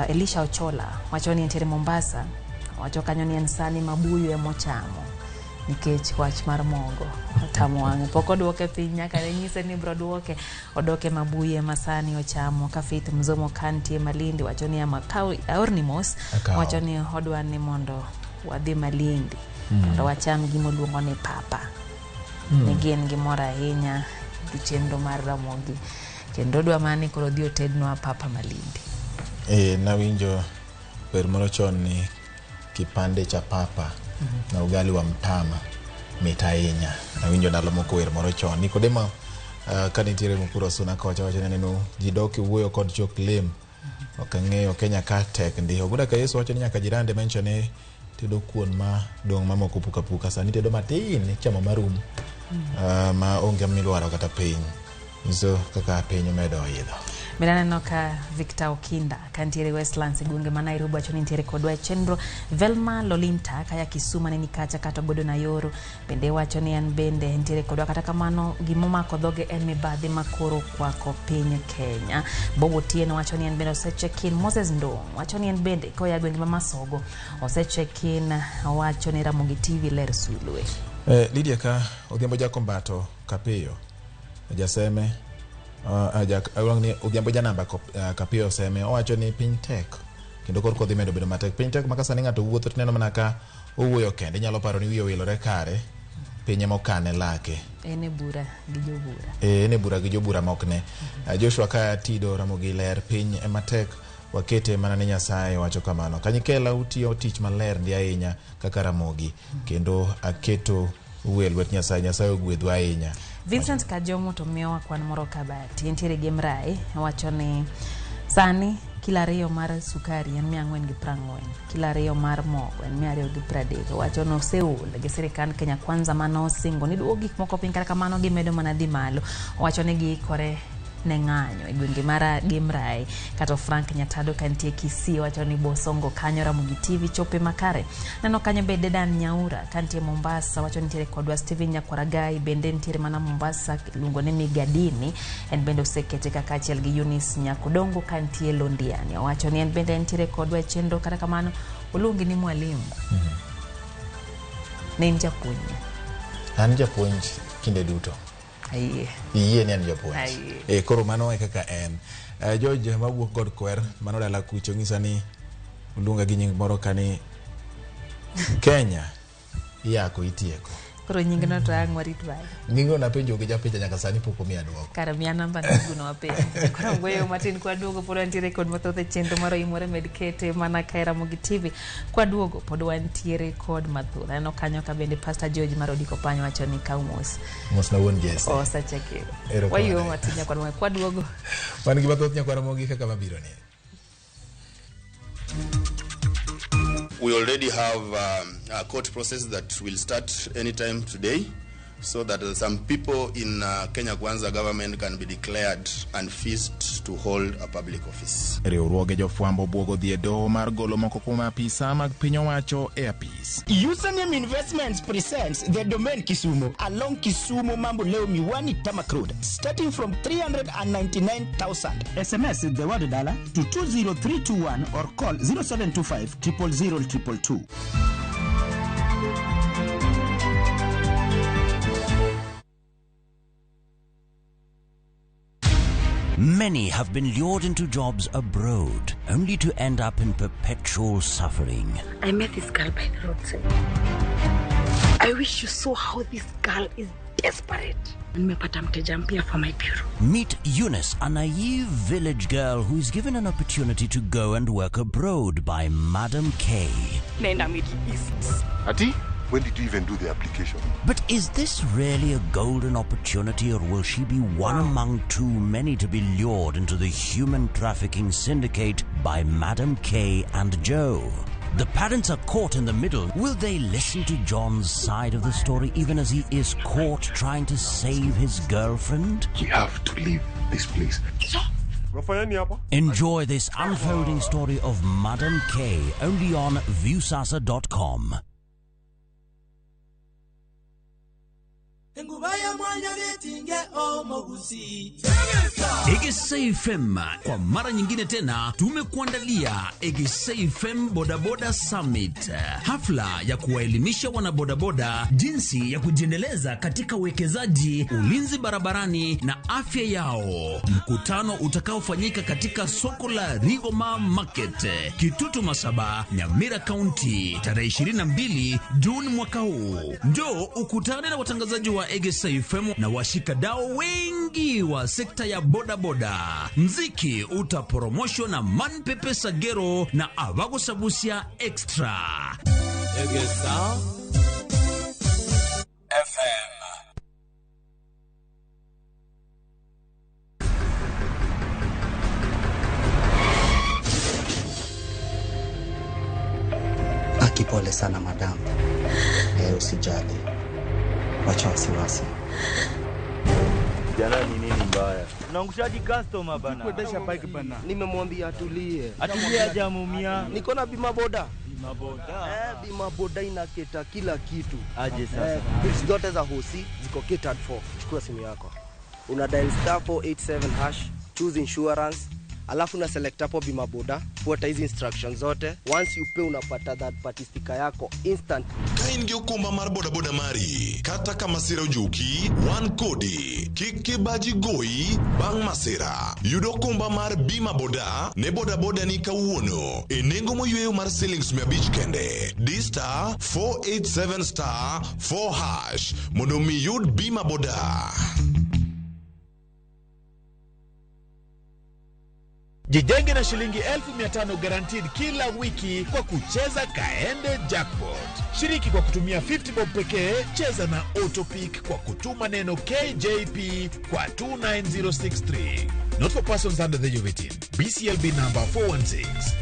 Elisha Ochola wacho ni entiere Mombasa wacho kanyo ni en sani mabuyu emochamo nikech wach mar mogo otamo wang'e pok oduoke piny nyaka ne nyise ni bro duoke odoke mabuyu ema sani ochamo. Ka Faith Mzomo kantie Malindi wacho ni ama aorni mos wacho ni odwa ni mondo wadhi Malindi mondo wacham gima oluongo ni papa. Ne gin gimor ahinya gi chenro mar Ramogi kendo odwa mana ni koro odhi otednwa papa Malindi. Nawinjo wer moro chon ni kipande cha papa na ugali wa mtama mit ahinya. Nawinjo ndalo moko wer moro chon. Nikodema ka nitiere Mukuru Osuna kocha wacho ni aneno ji dok wuoyo kod chok lem. Ok ang'eyo Kenya ka tek ndi. Oguda ka Yesu wacho ni nyaka jirande mention ni tedo kuon ma dong' mamoko puka puka. Sani tedo matin ichamo marum ma onge milwaro kata piny. Nyiso kaka piny omedo idho. Bende aneno ka Victor Okinda kantiere Westlands e gwenge ma Nairobi wacho ni nitiere kodwa e chenro. Velma Lolinta kaya Kisumu ne ni kacha kata obedo Nayoro bende wacho ni en bende nitiere kodwa kata kamano gimomako dhoge en mibadhi makoro kwako piny Kenya. Bob Otieno wacho ni en bende osecheck in. Moses Ndong wacho ni en bende koya gwenge ma Masogo osecheck in wacho ni Ramogi TV ler sulwe. Lydia ka Odhiambo Jakombato Kapiyo jaseme Odhiambo Janamba Kapiyo oseme owacho ni piny tek kendo kor kodhi medo bedo matek. Piny tek maka sani ng'ato wuotho tineno mana ka owuoyo kende inyalo paro ni wiye owilore kare piny ema okane lake. En e bura gi jobura. En e bura gi jobura mokne. Joshua ka Tido Ramogi ler piny ema tek wakete mana ne Nyasaye wacho kamano. Kanyikela utiyo tich maler ndi ahinya kaka Ramogi kendo aketo Uwe lwet Nyasaye, Nyasaye ogwedhu ahinya. Vincent Kajomo to miyowa kwan moro kabati. Entiere gi Mrai, owacho ni sani kilo 2 mar sukari en 440, kilo 2 mar mogo en 230. Owacho ni oseol gi sirikand Kenya Kwanza mane osingo ni duoko gik moko piny, kata kamano gimedo mana dhi malo. Owacho ni giikore ne ng'anyo e gwenge mar Gimrai. Kata Frank Nyatado kantie Kisii wacho ni Bosongo kanyo Ramogi TV chope makare. Neno kanyo be Dedan Nyaura kantie Mombasa wacho nitiere kodwa. Steven Nyakwaragai bende nitiere mana Mombasa, iluongo ni Migadini, en bende osekete kaka achiel gi Eunice Nyakodongo kantie Londiani. Owacho ni en bende nitiere kodwa e chenro, kata kamano oluongi ni mwalimu. Ne in japuonj? An japuonj kinde duto. Ayie. Iyie ni an japuonj. Ayie. Koro mano e kaka en. George mawuok God Kwer mano dala kucho ng'isa ni oluonga gi nying moro ka ni Kenya iyako itieko. Koro nying no to ang' warit bang'e. Nyingno napenjo gi japicha nyaka sani pok omiya dwoko. Kara miya namba no wapenj. Koro gweyo matin kwaduogo pod wantiere kod mathoth e chenro mar Oimore Med Kete mana ka e Ramogi TV. Kwaduogo pod wantiere kod mathoth. Aneno kanyo ka bende Pastor George mar Odiko Pany wacho ni kaw mos. Mos na wuon Jesse. Osechakeo. Erokamano. Wayueyo matin nyakwar Ramogi. Kwaduogo. Wan gi mathoth nyakwar Ramogi kaka mabiro ni. We already have a court process that will start anytime today, so that some people in Kenya Kwanza government can be declared unfit to hold a public office. Riwruoge jofwambo buogo dhi e doho mar golo moko kuom apisa mag piny owacho e apis. Username Investments presents the Domain Kisumu along Kisumu Mamboleo Miwani Tarmac Road, starting from 399,000. SMS the word dollar to 20321 or call 0725 000 222. Many have been lured into jobs abroad, only to end up in perpetual suffering. I met this girl by the roadside. I wish you saw how this girl is desperate. Nimepata mteja mpya for my bureau. Meet Eunice, a naive village girl who is given an opportunity to go and work abroad by Madam K. Naenda Middle East. Ati? When did you even do the application? But is this really a golden opportunity, or will she be one among too many to be lured into the human trafficking syndicate by Madam K and Joe? The parents are caught in the middle. Will they listen to John's side of the story even as he is caught trying to save his girlfriend? We have to leave this place. Enjoy this unfolding story of Madam K only on Viusasa.com. Egesei FM kwa mara nyingine tena tumekuandalia Egesei FM Bodaboda Summit, hafla ya kuwaelimisha wanabodaboda jinsi ya kujiendeleza katika uwekezaji, ulinzi barabarani na afya yao. Mkutano utakaofanyika katika soko la Rigoma Market, Kitutu Masaba, Nyamira County, tarehe 22 Juni mwaka huu. Njoo ukutane na watangazaji wa Egesei FM na washikadau wengi wa sekta ya bodaboda. Mziki utaporomoshwa na Manpepe Sagero na Avago Sabusia Extra. Egesa FM. Akipole sana madam. Usijali. Wacha wasiwasi. Jana ni nini mbaya? Unaangushaji customer bana. Kuendesha bike bana. Nimemwambia atulie. Atulie hajamuumia. Niko na bima boda. Bima boda. Bima boda inaketa kila kitu. Aje sasa. Bills zote za hosi ziko catered for. Chukua simu yako. Una dial star 487 hash, choose insurance, alafu na select hapo bima boda, fuata hizi instructions zote. Once you pay unapata that party sticker yako instant. Ka in gi okumba mar bodaboda mari, kata ka masira ojuki, wan kodi. Kik kibaji goyi bang' masira. Yud okumba mar bima boda ne bodaboda ni kawuono e nengo moyweyo mar silings 500 kende. Di star 487 star 4 hash mondo mi yud bima boda. Jijenge na shilingi 1500 guaranteed kila wiki kwa kucheza Kaende Jackpot. Shiriki kwa kutumia 50 bob pekee, cheza na Autopick kwa kutuma neno KJP kwa 29063. Not for persons under the age of 18. BCLB number 416.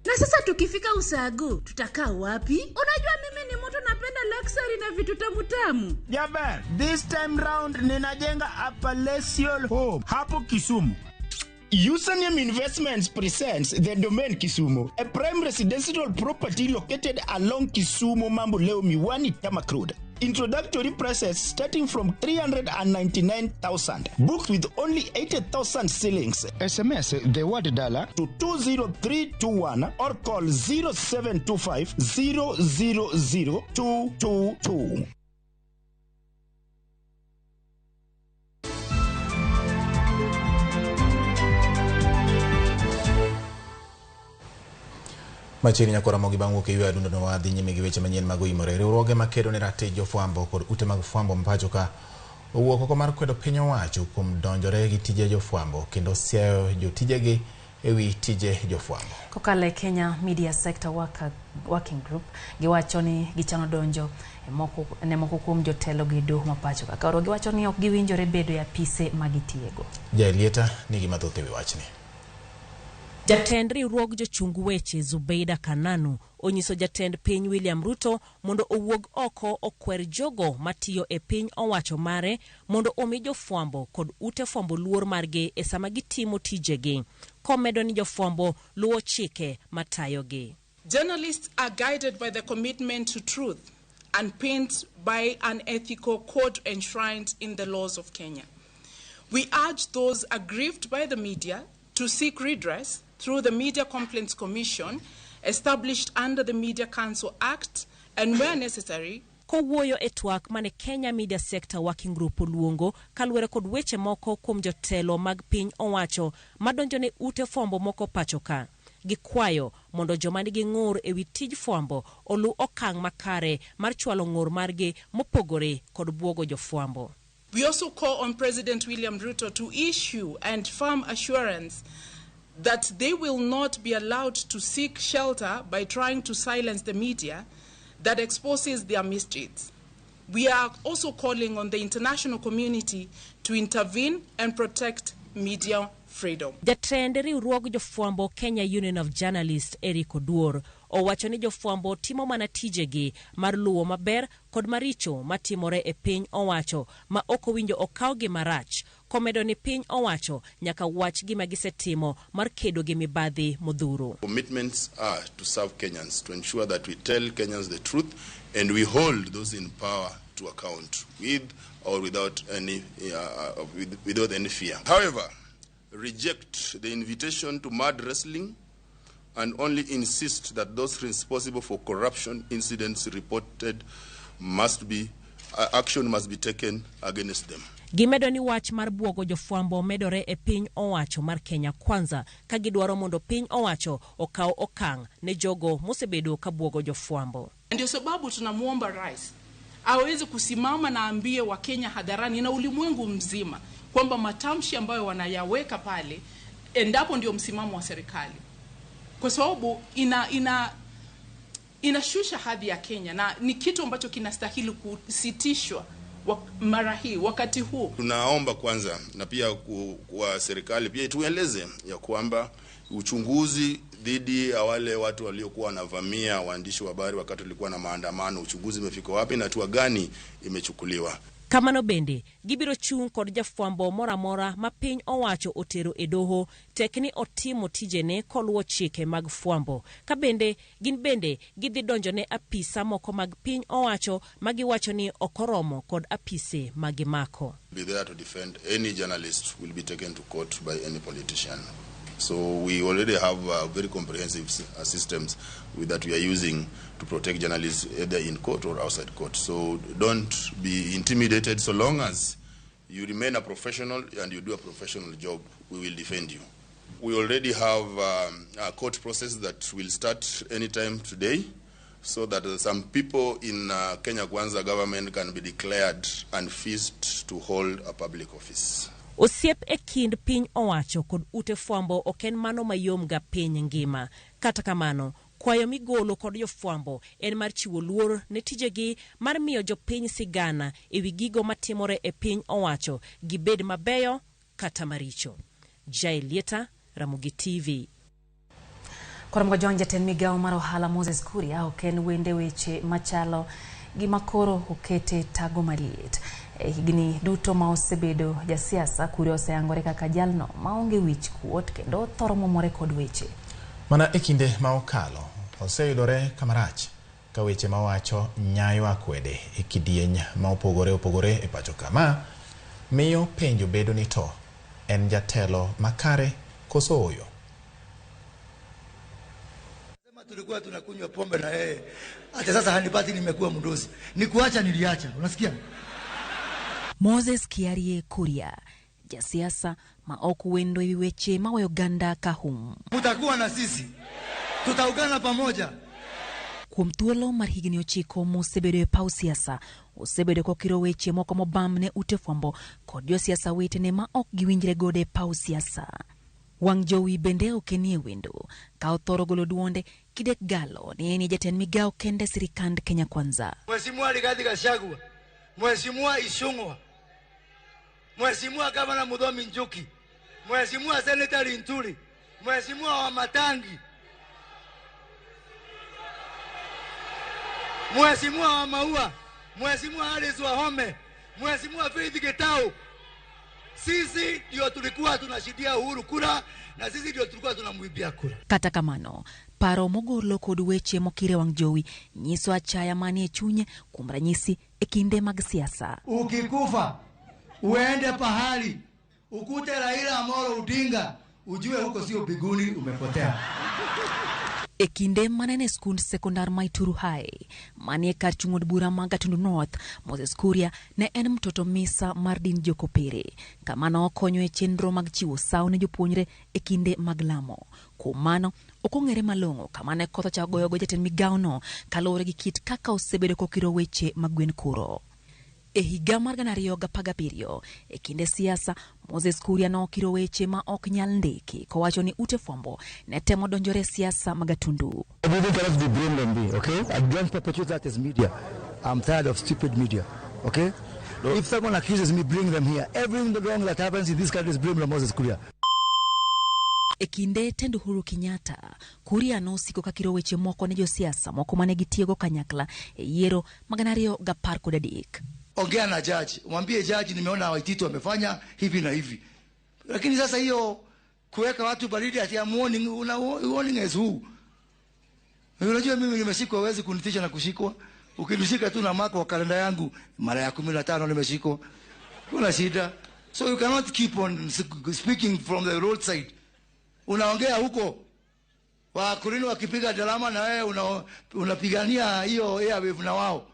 Na sasa tukifika Usago, tutakaa wapi? Unajua mimi ni mtu napenda luxury na vitu tamu tamu. Jaber, this time round ninajenga a palatial home hapo Kisumu. Usanium Investments presents the Domain Kisumu, a prime residential property located along Kisumu Mamboleo Miwani Tarmac Road. Introductory prices starting from 399,000. Booked with only 80,000 shillings. SMS the word dollar to 20321 or call 0725 000 222. Machiegni nyaka Ramogi bang' wuok e ywe adundo no wadhi nyime gi weche manyien mag oimore. Riwruoge makedo ne ratich jofwambo kod ute mag fwambo mapacho ka owuok oko mar kwedo piny owacho kuom donjore gi tije jofwambo kendo siayo jotijegi ewi tije jofwambo. Kokalo e Kenya Media Sector Working Group giwacho ni gichano donjo ne moko kuom jotelo gi doho mapacho ka. Koro giwacho ni ok giwinjore bedo e apise magitiego. Jaelieta nigi mathoth ewi wachni. Jatend riwruog jochung weche Zubeida Kananu onyiso jatend piny William Ruto mondo owuog oko okwer jogo matiyo e piny owacho mare mondo omi jofwambo kod ute fwambo luor margi e sama gitimo tijegi, komedo ni jofwambo luwo chike matayogi. Journalists are guided by the commitment to truth and pinned by an ethical code enshrined in the laws of Kenya. We urge those aggrieved by the media to seek redress through the Media Complaints Commission established under the Media Council Act and where necessary. Kowuoyo e twak mane Kenya Media Sector Working Group oluongo kaluwore kod weche moko kuom jotelo mag piny owacho madonjo ne ute fwambo moko pacho ka. Gikwayo mondo joma nigi ng'ur ewi tij fwambo oluw okang' makare mar chwalo ng'ur margi mopogore kod buogo jofwambo. We also call on President William Ruto to issue and firm assurance that they will not be allowed to seek shelter by trying to silence the media that exposes their misdeeds. We are also calling on the international community to intervene and protect media freedom. Jatend riwruog jofwambo Kenya Union of Journalists Eric Oduor owacho ni jofwambo timo mana tijegi mar luwo maber kod maricho matimore e piny owacho ma ok owinjo okawgi marach, komedo ni piny owacho nyaka wach gima gisetimo mar kedo gi mibadhi modhuro. Commitments are to serve Kenyans, to ensure that we tell Kenyans the truth and we hold those in power to account with or without any without any fear. However, reject the invitation to mad wrestling and only insist that those responsible for corruption incidents reported must be action must be taken against them. Gimedo ni wach mar buogo jofwambo medore e piny owacho mar Kenya Kwanza ka gidwaro mondo piny owacho okaw okang' ne jogo mosebedo ka buogo jofwambo. Ndio sababu tunamuomba rais aweze kusimama na ambie Wakenya hadharani na ulimwengu mzima kwamba matamshi ambayo wanayaweka pale endapo ndio msimamo wa serikali, kwa sababu inashusha hadhi ya Kenya na ni kitu ambacho kinastahili kusitishwa mara hii wakati huu. Tunaomba kwanza na pia kwa serikali pia itueleze ya kwamba uchunguzi dhidi ya wale watu waliokuwa wanavamia waandishi wa habari wakati walikuwa na maandamano, uchunguzi umefika wapi na hatua gani imechukuliwa. Kamano bende gibiro chung' kod jafwambo moro amora ma piny owacho otero e doho tek ni otimo tijene koluwo chike mag fwambo. Ka bende gin bende gidhi donjo ne apisa moko mag piny owacho ma giwacho ni ok oromo kod apise ma gimako. Be there to defend any journalist will be taken to court by any politician. So we already have very comprehensive systems with that we are using to protect journalists either in court or outside court. So don't be intimidated. So long as you remain a professional and you do a professional job, we will defend you. We already have a court process that will start anytime today, so that some people in Kenya Kwanza government can be declared unfit to hold a public office. Osiep e kind piny owacho kod ute fwambo ok en mano mayom ga piny ngima. Kata kamano, kwayo migolo kod jofwambo en mar chiwo luor ne tijegi mar miyo jopiny sigana ewi gigo matimore e piny owacho, gibed mabeyo kata maricho. Jael Lieta, Ramogi TV. Koro mgojong jatend migawo mar ohala Moses Kuria ok en wende weche machalo gima koro okete tago maliet. E higni duto ma osebedo jasiasa, Kuria oseyangore kaka jalno maonge wich kuot kendo thoro momore kod weche. Mana e kinde ma okalo, oseyudore kamarach ka weche mawacho nyayo akwede e kidieny ma opogore opogore e pacho kama miyo penjo bedo ni to en jatelo makare koso oyo. Tulikuwa tunakunywa pombe na yeye, hata sasa hanipati, nimekuwa mdosi, nikuacha niliacha, unasikia? Moses Kiarie Kuria, jasiasa ma ok wendo ewi weche maweyo oganda kahum. Mutakuwa na sisi, tutaungana pamoja. Kuom thuolo mar higni 9 mosebedo e paw siasa, osebedo kokiro weche moko mobam ne ute fwambo kod josiasa wetene ma ok giwinjre godo e paw siasa. Wang' jowi bende ok enie wendo, ka othoro golo duonde kidek galo ni en e jatend migawo kende sirikand Kenya Kwanza. Mheshimiwa Rigathi Gachagua, Mheshimiwa Ichung'wa, Mheshimiwa Gavana Muthomi Njuki, Mheshimiwa Senator Linturi, Mheshimiwa Wamatangi, Mheshimiwa wa Maua, Mheshimiwa Alice Wahome, Mheshimiwa Faith Gitau. Sisi ndio tulikuwa tunashidia Uhuru kura na sisi ndio tulikuwa tunamwibia kura. Kata kamano, paro mogolo kod weche mokire wang' jowi nyiso achaya manie chunye kuom ranyisi e kinde mag siasa. Ukikufa uende pahali ukute Raila Amolo Odinga, ujue huko sio biguni, umepotea. E kinde manene e skund sekondar ma Ituru High manie kar chung' od bura ma Gatundu North, Moses Kuria ne en mtoto misa mar din Jokopere, kama nokonyo e chenro mag chiwo sawo ne jopuonjre e kinde mag lamo. Kuom mano, ok ong'ere malong'o kama ne koth ochako goyogo jatend migawono kaluwore gi kit kaka osebedo kokiro weche mag gwen kuro. E higa mar 2017, e kinde siasa, Moses Kuria nokiro weche ma ok nyal ndiki kowacho ni ute fwambo ne temo donjore e siasa mag Gatundu. Everything cannot be blamed on me, okay? I don't perpetuate that as media. I'm tired of stupid media, okay? If someone accuses me, bring them here. Everything wrong that happens in this country is blamed on Moses Kuria. E kinde tend Uhuru Kenyatta, Kuria nosiko kakiro weche moko ne josiasa moko mane gitiyogo kanyakla e yiero mag 2013. Ongea na judge, mwambie judge nimeona Waititu wamefanya hivi na hivi. Lakini sasa hiyo kuweka watu baridi ati I'm warning, una warning as who? Unajua mimi nimeshikwa, huwezi kunitisha na kushikwa. Ukinishika tu na mako wa kalenda yangu mara ya 15 nimeshikwa. Kuna shida. So you cannot keep on speaking from the roadside. Unaongea huko Wakulini wakipiga drama na wewe unapigania hiyo airwave na wao.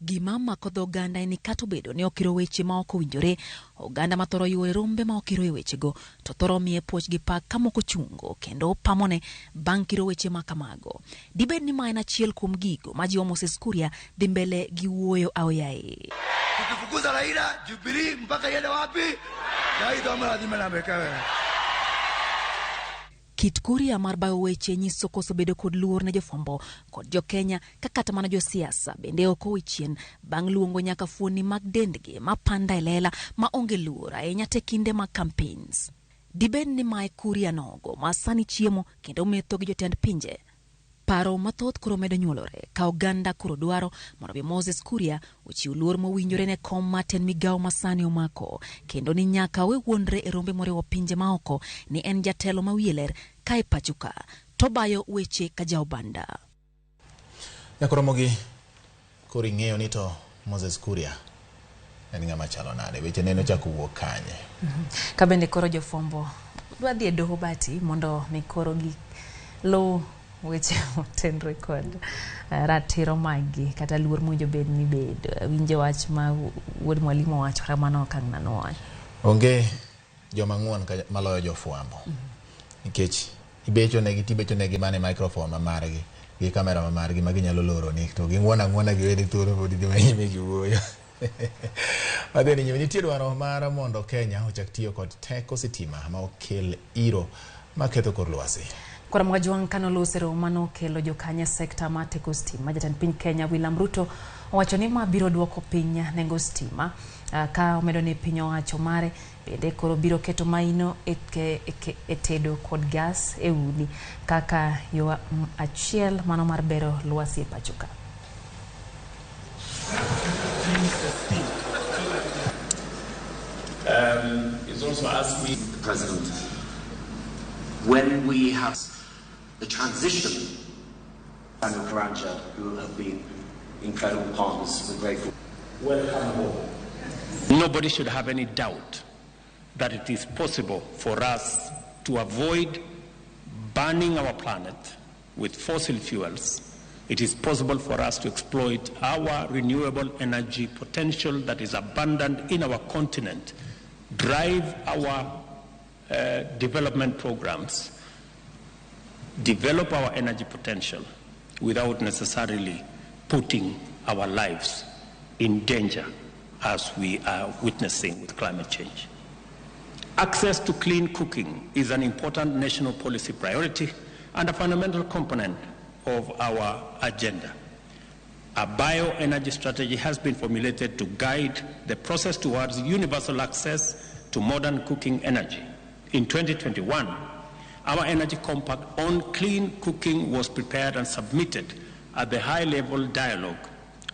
Gima mako dho oganda en ni kata obedo ni okiro weche ma ok owinjore, oganda ma thoro yuore rombe ma okiro e wechego to thoro miye puoch gi pak ka moko chungo kendo pamone bang' kiro weche ma kamago. Dibed ni ma en achiel kuom gigo ma jiwo Moses Kuria dhi mbele gi wuoyo aoyaye. Tukifukuza Raila, Jubilee mpaka iende wapi? Kit Kuria mar bayo weche nyiso koso bedo kod luor ne jofwambo kod jokenya ka kata mana josiasa bende ok owe chien bang' luongo nyaka fuoni mag dendgi ma panda e lela ma onge luor ahinya te kinde mag campaigns. Dibed ni mae Kuria nogo ma sani chiemo kendo metho gi jotend pinje. Paro mathoth koro medo nyuolore ka oganda koro dwaro mondo mi Moses Kuria ochiw luor mowinjore ne kom mar tend migawo ma sani omako, kendo ni nyaka owe wuondre e rombe moriwo pinje maoko ni en jatelo ma wiye ler ka e pacho ka to bayo weche ka jaobanda. Nyakoromogi koro ing'eyo ni to Moses Kuria en ng'ama chalo nade, weche neno chako wuok kanye. Ka bende koro jofwambo dwa dhi e doho bati mondo mi koro gi luw weche motenre kod ratiro maggi kata luor mowinjo bed ni bed. Winjo wach ma wuod mwalimu owacho kata mano okang' nanuoyo. Onge joma ng'uon maloyo jofwambo. Nikech ibecho negi tibecho negi mana e microphone ma margi. Gi kamera ma margi ma ginyalo loroni to ging'uono ang'uona giweni thuolo pod idhi manyime gi wuoyo. Wadhi ni nyime nitie dwaro mar mondo Kenya ochak tiyo kod teko sitima ma okel iro maketho kor lwasi. Koro Mwajwang' kanoloso e romo manokelo jokanyo e sekta mar teko stima, jatend piny Kenya William Ruto owacho ni ma biro duoko piny nengo stima ka omedo ni piny owacho mare bende koro biro keto maino e tedo kod gas e udi kaka yo achiel mano mar bero lwasi e pacho ka. He's also asked me, President, when we have the transition, Daniel Karanja, who have been incredible partners, we're grateful. Welcome home. Nobody should have any doubt that it is possible for us to avoid burning our planet with fossil fuels. It is possible for us to exploit our renewable energy potential that is abundant in our continent, drive our development programs, develop our energy potential without necessarily putting our lives in danger as we are witnessing with climate change. Access to clean cooking is an important national policy priority and a fundamental component of our agenda. A bioenergy strategy has been formulated to guide the process towards universal access to modern cooking energy. In 2021, our energy compact on clean cooking was prepared and submitted at the high-level dialogue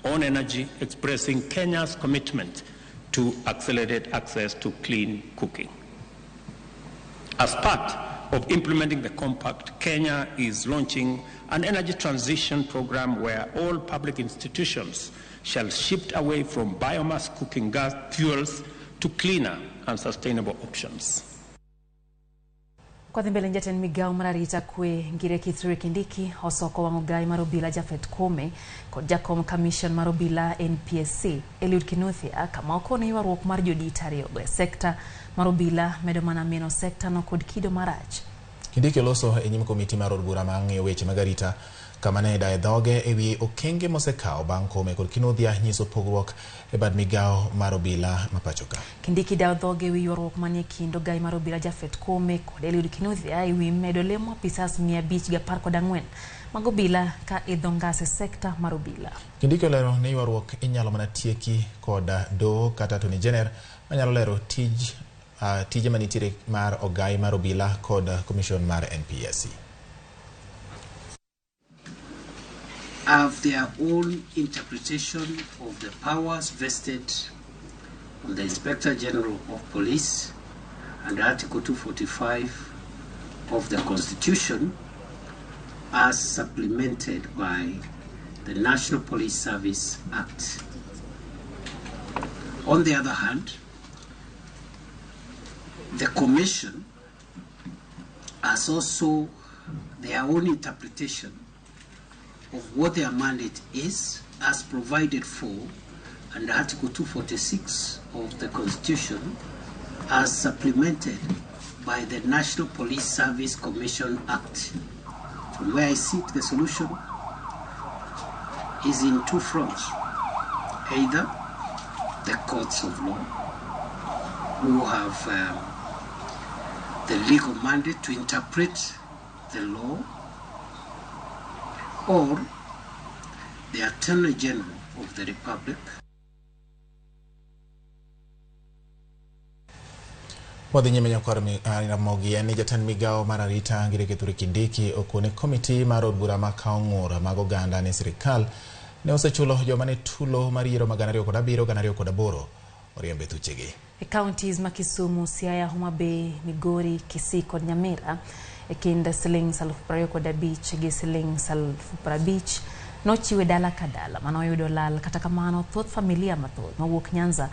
on energy, expressing Kenya's commitment to accelerate access to clean cooking. As part of implementing the compact, Kenya is launching an energy transition program where all public institutions shall shift away from biomass cooking gas fuels to cleaner and sustainable options. Kwa dhi mbele jatend migawo mar arita kwe Ngire Kithure Kindiki osoko wang' ogai mar obila Japhet Koome kod jakom commission mar obila NPSC Eliud Kinuthia kama okono ywaruok mar jodit ariyogo e sekta mar obila medo mana mino sekta no kod kido marach. Kindiki oloso e nyim komiti mar od bura ma ng'iyo weche mag arita kama ne daye dhoge ewi okenge mosekawo bang' Koome kod Kinuthia nyiso pogruok e bad migawo mar obila ma pacho ka. Kindiki dawo dhoge ewi ywaruok manie kind ogai mar obila Japhet Koome kod Eliud Kinuthia ewi medo lemo apisas 514 mag obila ka idho ngas e sekta mar obila. Kindiki olero ni ywaruok inyalo mana tieki kod doho kata Attorney General manyalo lero tije manitiere mar ogai mar obila kod commission mar NPSC. Have their own interpretation of the powers vested on the Inspector General of Police and Article 245 of the Constitution as supplemented by the National Police Service Act. On the other hand, the Commission has also their own interpretation of what their mandate is as provided for under Article 246 of the Constitution as supplemented by the National Police Service Commission Act. From where I sit, the solution is in two fronts. Either the courts of law, who have the legal mandate to interpret the law, or the Attorney General of the Republic. Wadhi nyime nyakwar Ramogi en ni jatend migawo mar arita Ngire Kithure Kindiki okone komiti mar od bura makawo ng'ur mag oganda ne sirikal ne osechulo joma ne tulo mar yiero mag 2007 2008 oriembe thuchegi. E counties ma Kisumu, Siaya, Homa Bay, Migori, Kisii kod Nyamira e kind siling 25,000 gi siling 50,000 nochiwe dala ka dala manoyudo lal. Kata kamano thoth familia mathoth mawuok Nyanza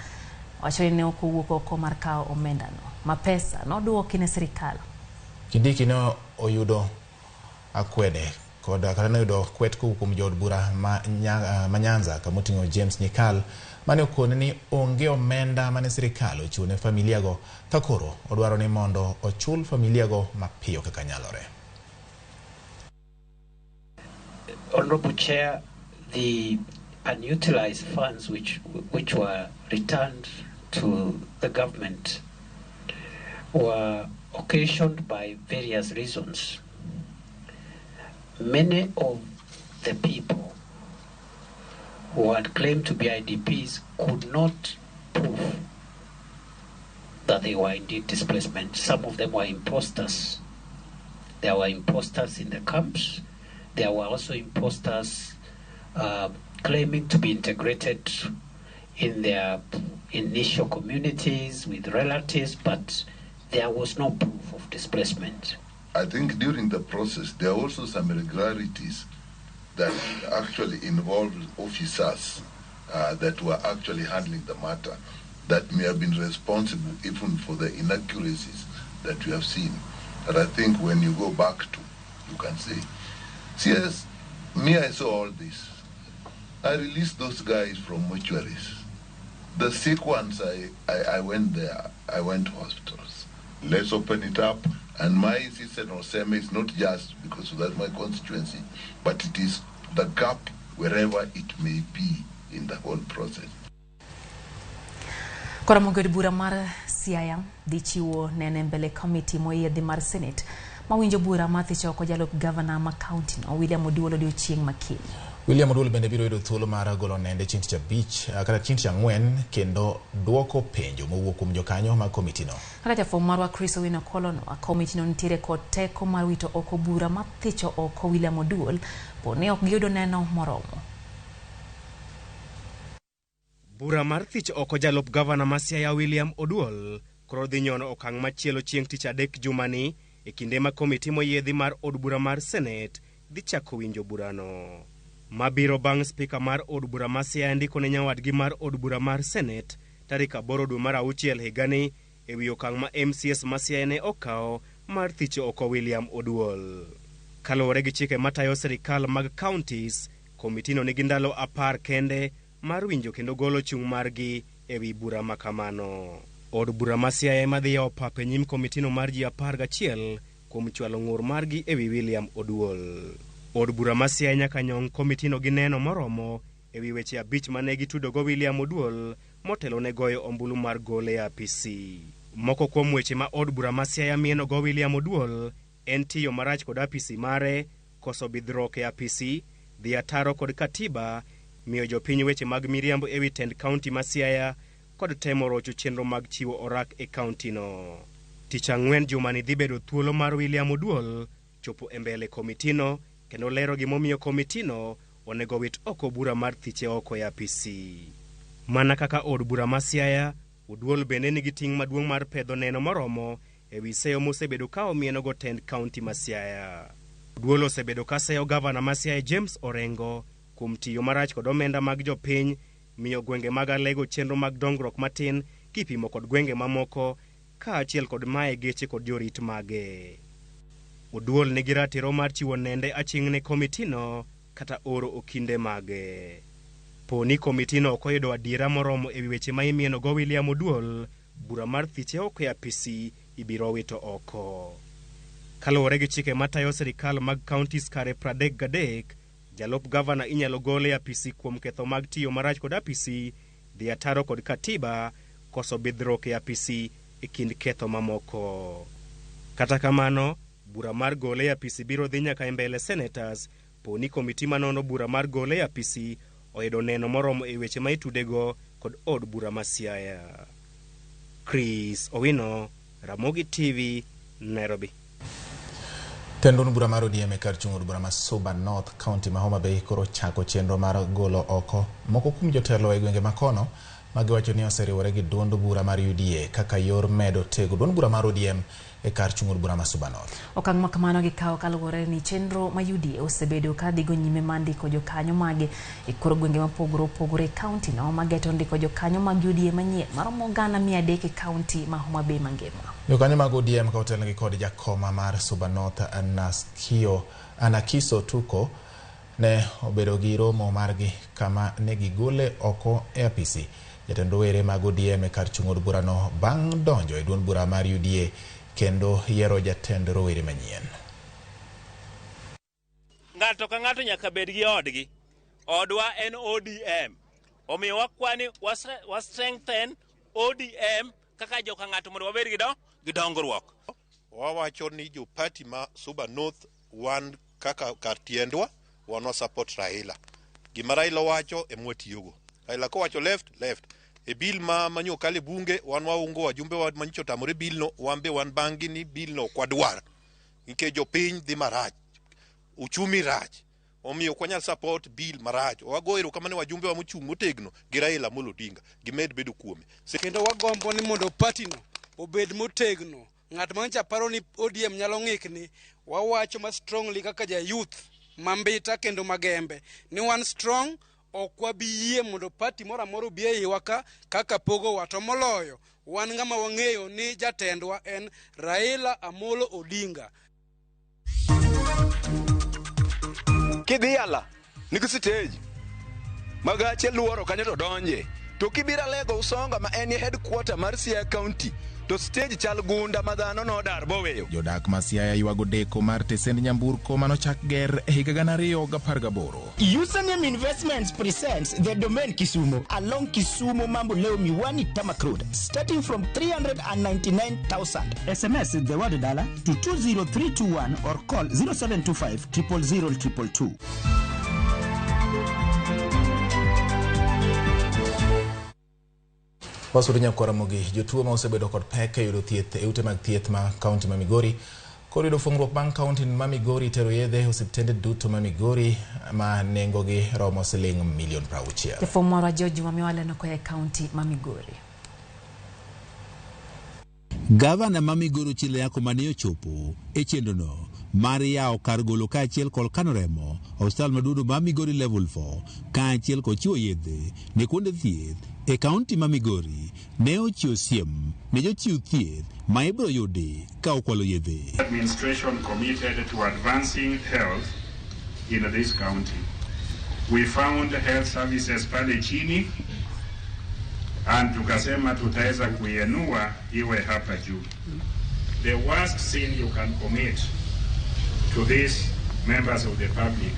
wacho ni ne ok owuok oko mar kawo omendano ma pesa noduoki ne sirikal. Kindiki ne oyudo akwede kod kata ne oyudo kwet kowuok kuom jood bura ma Nyanza kamoting'o James Nyikal mane okone ni onge omenda mane sirikal ochiwo ne familiago ka koro odwaro ni mondo ochul familiago mapiyo kaka nyalore. Honorable Chair, the unutilized funds which were returned to the government were occasioned by various reasons. Many of the people who had claimed to be IDPs could not prove that they were indeed displacement. Some of them were imposters. There were imposters in the camps. There were also imposters claiming to be integrated in their initial communities with relatives, but there was no proof of displacement. I think during the process, there are also some irregularities that actually involved officers that were actually handling the matter that may have been responsible even for the inaccuracies that we have seen. But I think when you go back to, you can say, CS, me, I saw all this. I released those guys from mortuaries. The sick ones, I went there, I went to hospitals. Let's open it up. And my insistence on Seme is not just because that's my constituency, but it is the gap wherever it may be in the whole process. Koro od bura mar Siaya dhi chiwo nene mbele komiti moyiedhi mar Senate mawinjo bura mar thicho oko jalup gavana ma kaunti no William Oduol odiochieng' ma kiny. William Oduol bende biro yudo thuolo mar golo nende chieng' tich abich kata chieng' tich ang'wen kendo duoko penjo mowuok kuom jokanyo mag komitino. Kaka jafwambo marwa Chris Owino kolonwa, komitino nitiere kod teko mar wito oko bura mar thicho oko William Oduol po ne ok giyudo neno moromo. Bura mar thich oko jalup gavana ma Siaya William Oduol koro dhi nyono okang' machielo chieng' tich adek jumani e kinde ma komiti moyiedhi mar od bura mar Senate dhi chako winjo burano. Mabiro bang' spika mar od bura ma Siaya ndiko ne nyawadgi mar od bura mar Senate tarik 8 dwe mar 6 higani e wi okang' ma MCS ma Siaya ne okawo mar thicho oko William Oduol. Kaluwore gi chike matayo sirikal mag counties, komitino nigi ndalo 10 kende mar winjo kendo golo chung' margi e wi bura ma kamano. Od bura ma Siaya ema dhi yawo pap e nyim komitino mar ji 11 kuom chwalo ng'ur margi e wi William Oduol. Od bura ma Siaya nyaka nyong komitino gi neno moromo e wi weche 5 mane gitudogo William Oduol motelo ne goyo ombulu mar gole e apisi. Moko kuom weche ma od bura ma Siaya mienogo William Oduol en tiyo marach kod apisi mare, koso bidhruok e apisi, dhi ataro kod katiba, miyo jopiny weche mag miriambo e wi tend kaunti ma Siaya kod temo rocho chenro mag chiwo orak e kaunti no. Tich ang'wen jumani dhi bedo thuolo mar William Oduol chopo e mbele komitino kendo lero gimomiyo komitino onego wit oko bura mar thiche oko e apisi. Mana kaka od bura ma Siaya, Oduol bende nigi ting' maduong' mar pedho neno moromo e wi seyo mosebedo ka omienogo tend kaunti ma Siaya. Oduol osebedo ka seyo gavana ma Siaya James Orengo kuom tiyo marach kod omenda mag jopiny, miyo gwenge mag Alego chenro mag dongruok matin kipimo kod gwenge mamoko, kaachiel kod maye geche kod jorit mage. Oduol nigi ratiro mar chiwo nende aching' ne komitino kata oro okinde mage. Po ni komitino ok oyudo adiera moromo e wi weche ma imienogo William Oduol, bura mar thiche oko e apisi ibiro wito oko. Kaluwore gi chike matayo sirikal mag counties kare 33, jalup gavana inyalo gol e apisi kuom ketho mag tiyo marach kod apisi, dhi ataro kod katiba, koso bidhruok e apisi e kind ketho mamoko. Kata kamano, bura mar gole e apisi biro dhi nyaka e mbele senators po ni komiti manono bura mar gole e apisi oyudo neno moromo e weche ma itudego kod od bura ma Siaya. Chris Owino, Ramogi TV, Nairobi. Tend od bura mar ODM e kar chung' od bura ma Suba North, County ma Homa Bay koro chako chenro mar golo oko moko kuom jotelo e gwenge makono ma giwacho ni oseriwore gi duond bura mar UDA kaka yor medo tego duond bura mar ODM e kar chung' od bura ma Suba North. Okang' ma kamano gikawo kaluwore ni chenro ma UDA osebedo ka dhigo nyime mar ndiko jokanyo mage e kor gwenge mopogore opogore e kaunti no mageto ndiko jokanyo mag UDA manyien maromo 300,000 e kaunti ma Homa Bay mangima. Jokanyo mag ODM ka otelnegi kod jakoma mar Suba North Anakiso Tuko ne obedo gi romo margi kama ne gigole oko e apisi jatend rowere mag ODM e kar chung' od burano bang' donjo e duond bura mar UDA kendo yiero jatend rowere manyien. Ng'ato Ng'ato ka ng'ato nyaka bed gi odgi. Odwa en ODM. Omiyo wakwani wa strengthen ODM kaka joka ng'ato mondo wabed gi dongruok. Wawacho ni jo party ma Suba North wan kaka kar tiendwa wan wa support Raila. Gima Raila wacho ema watiyogo. Raila kowacho left, left. E bill ma manyo kale bunge wan waungo wajumbe wa manyicho tamore bill no, wan be wan bang'gi ni bill no ok wadwar. Nikech jopiny dhi marach, uchumi rach. Omiyo ok wanyal support bill marach. Wago erokamano ne wajumbe wa mochung' motegno gi Raila Amolo Odinga. Gimed bedo kuome. Kendo wagombo ni mondo party no obed motegno. Ng'at mancha paro ni ODM nyalo ng'ikni, wawacho ma strongly kaka ja youth mambita kendo magembe ni wan strong, ok wabi yie mondo party moro amora obi e iwa ka kaka pogowa, to moloyo wan ng'ama wang'eyo ni jatendwa en Raila Amolo Odinga. Kidhi yala nigi stage ma gache luoro kanyo to donje, to kibiro Alego Usonga ma en headquarter mar Siaya County to stage chal gunda ma dhano nodar boweyo. Jodak ma Siaya ywago deko mar tesend nyamburko manochak ger e higa 2018. Username Investments presents the Domain Kisumu along Kisumu Mamboleo Miwani Tarmac Road, starting from 399,000. SMS the word dollar to 20321 or call 0725 000 222. Wasudo nyakwar Ramogi, jotuo ma osebedo kod pek e yudo thieth e ute mag thieth ma kaunti ma Migori koro yudo fungruok bang' kaunti ma Migori tero yedhe e osiptende duto ma Migori ma nengogi romo siling milion 60. Jafwambo marwa George Wamiwale nokoya e kaunti ma Migori. Gavana ma Migori Ochilo Ayacko mane ochopo e chenrono mar yawo kar golo kaachiel kod kano remo osiptal maduong' ma Migori Level 4 kaachiel kod chiwo yedhe ne kuonde thieth e kaunti ma Migori ne ochiwo siem ne jochiw thieth ma ibiro yudi ka okwalo yedhe. Administration committed to advancing health in this county. We found health services pale chini and tukasema tutaweza kuienua iwe hapa juu. The worst sin you can commit to these members of the public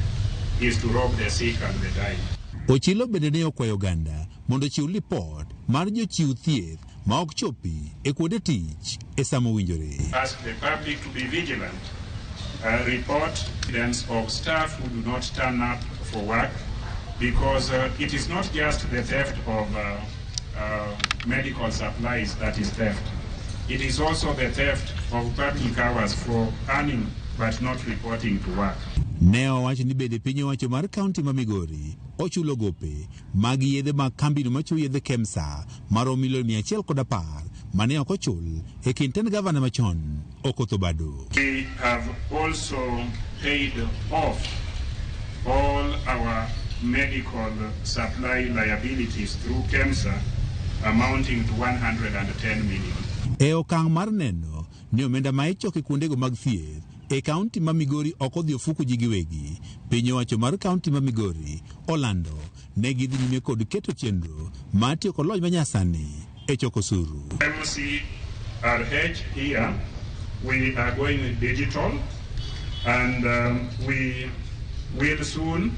is to rob the sick and the dying. Ochilo bende ne okwayo oganda mondo ochiw lipot mar jochiw thieth ma ok chopi e kuonde tich e sama owinjore. Ask the public to be vigilant. Report incidents of staff who do not turn up for work, because it is not just the theft of medical supplies that is theft. It is also the theft of public hours for earning but not reporting to work. Ne owacho ni bende piny owacho mar kaunti ma Migori ochulo gope mag yedhe mag kambino machiwo yedhe Kemsa maromo milion 110 mane ok ochul e kind tend gavana machon Okoth Obado. We have also paid off all our medical supply liabilities through KEMSA amounting to 110 million. E okang' mar neno ni omenda ma ichoko e kuondego mag thieth e kaunti ma Migori ok odhi ofuko ji giwegi, piny owacho mar kaunti ma Migori olando ne gidhi nyime kod keto chenro mar tiyo kod lony manyasani e choko osuru. MCRH here, we are going digital and we will soon,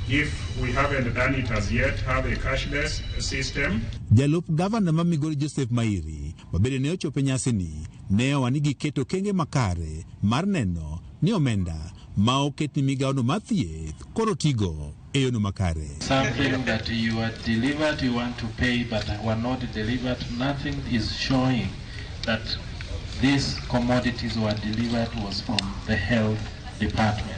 if we haven't done it as yet, have a cashless system. Jalup gavana ma Migori Joseph Mairi ma bende ne ochopo e nyasini ne owa ni giketo okenge makare mar neno ni omenda ma oket ni migawono mar thieth koro tigo e yono makare. Something that you are delivered, you want to pay, but were not delivered. Nothing is showing that these commodities were delivered was from the health department.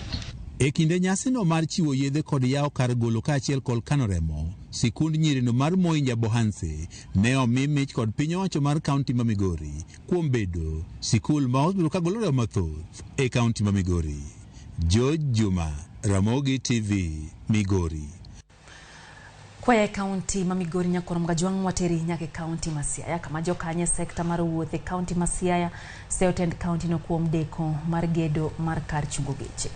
E kinde nyasino mar chiwo yedhe kod yawo kar golo kaachiel kod kano remo, sikund nyirino mar Moi Nyabohanse ne omi mich kod piny owacho mar kaunti ma Migori kuom bedo sikul ma osebedo ka golo remo mathoth e kaunti ma Migori. George Juma, Ramogi TV, Migori. Kwaya e kaunti ma Migori nyakwar Mgajwang' wateri nyaka e kaunti ma Siaya kama jokanyo e sekta mar wuoth e kaunti ma Siaya seyo tend kaunti no kuom deko mar gedo mar kar chungo geche.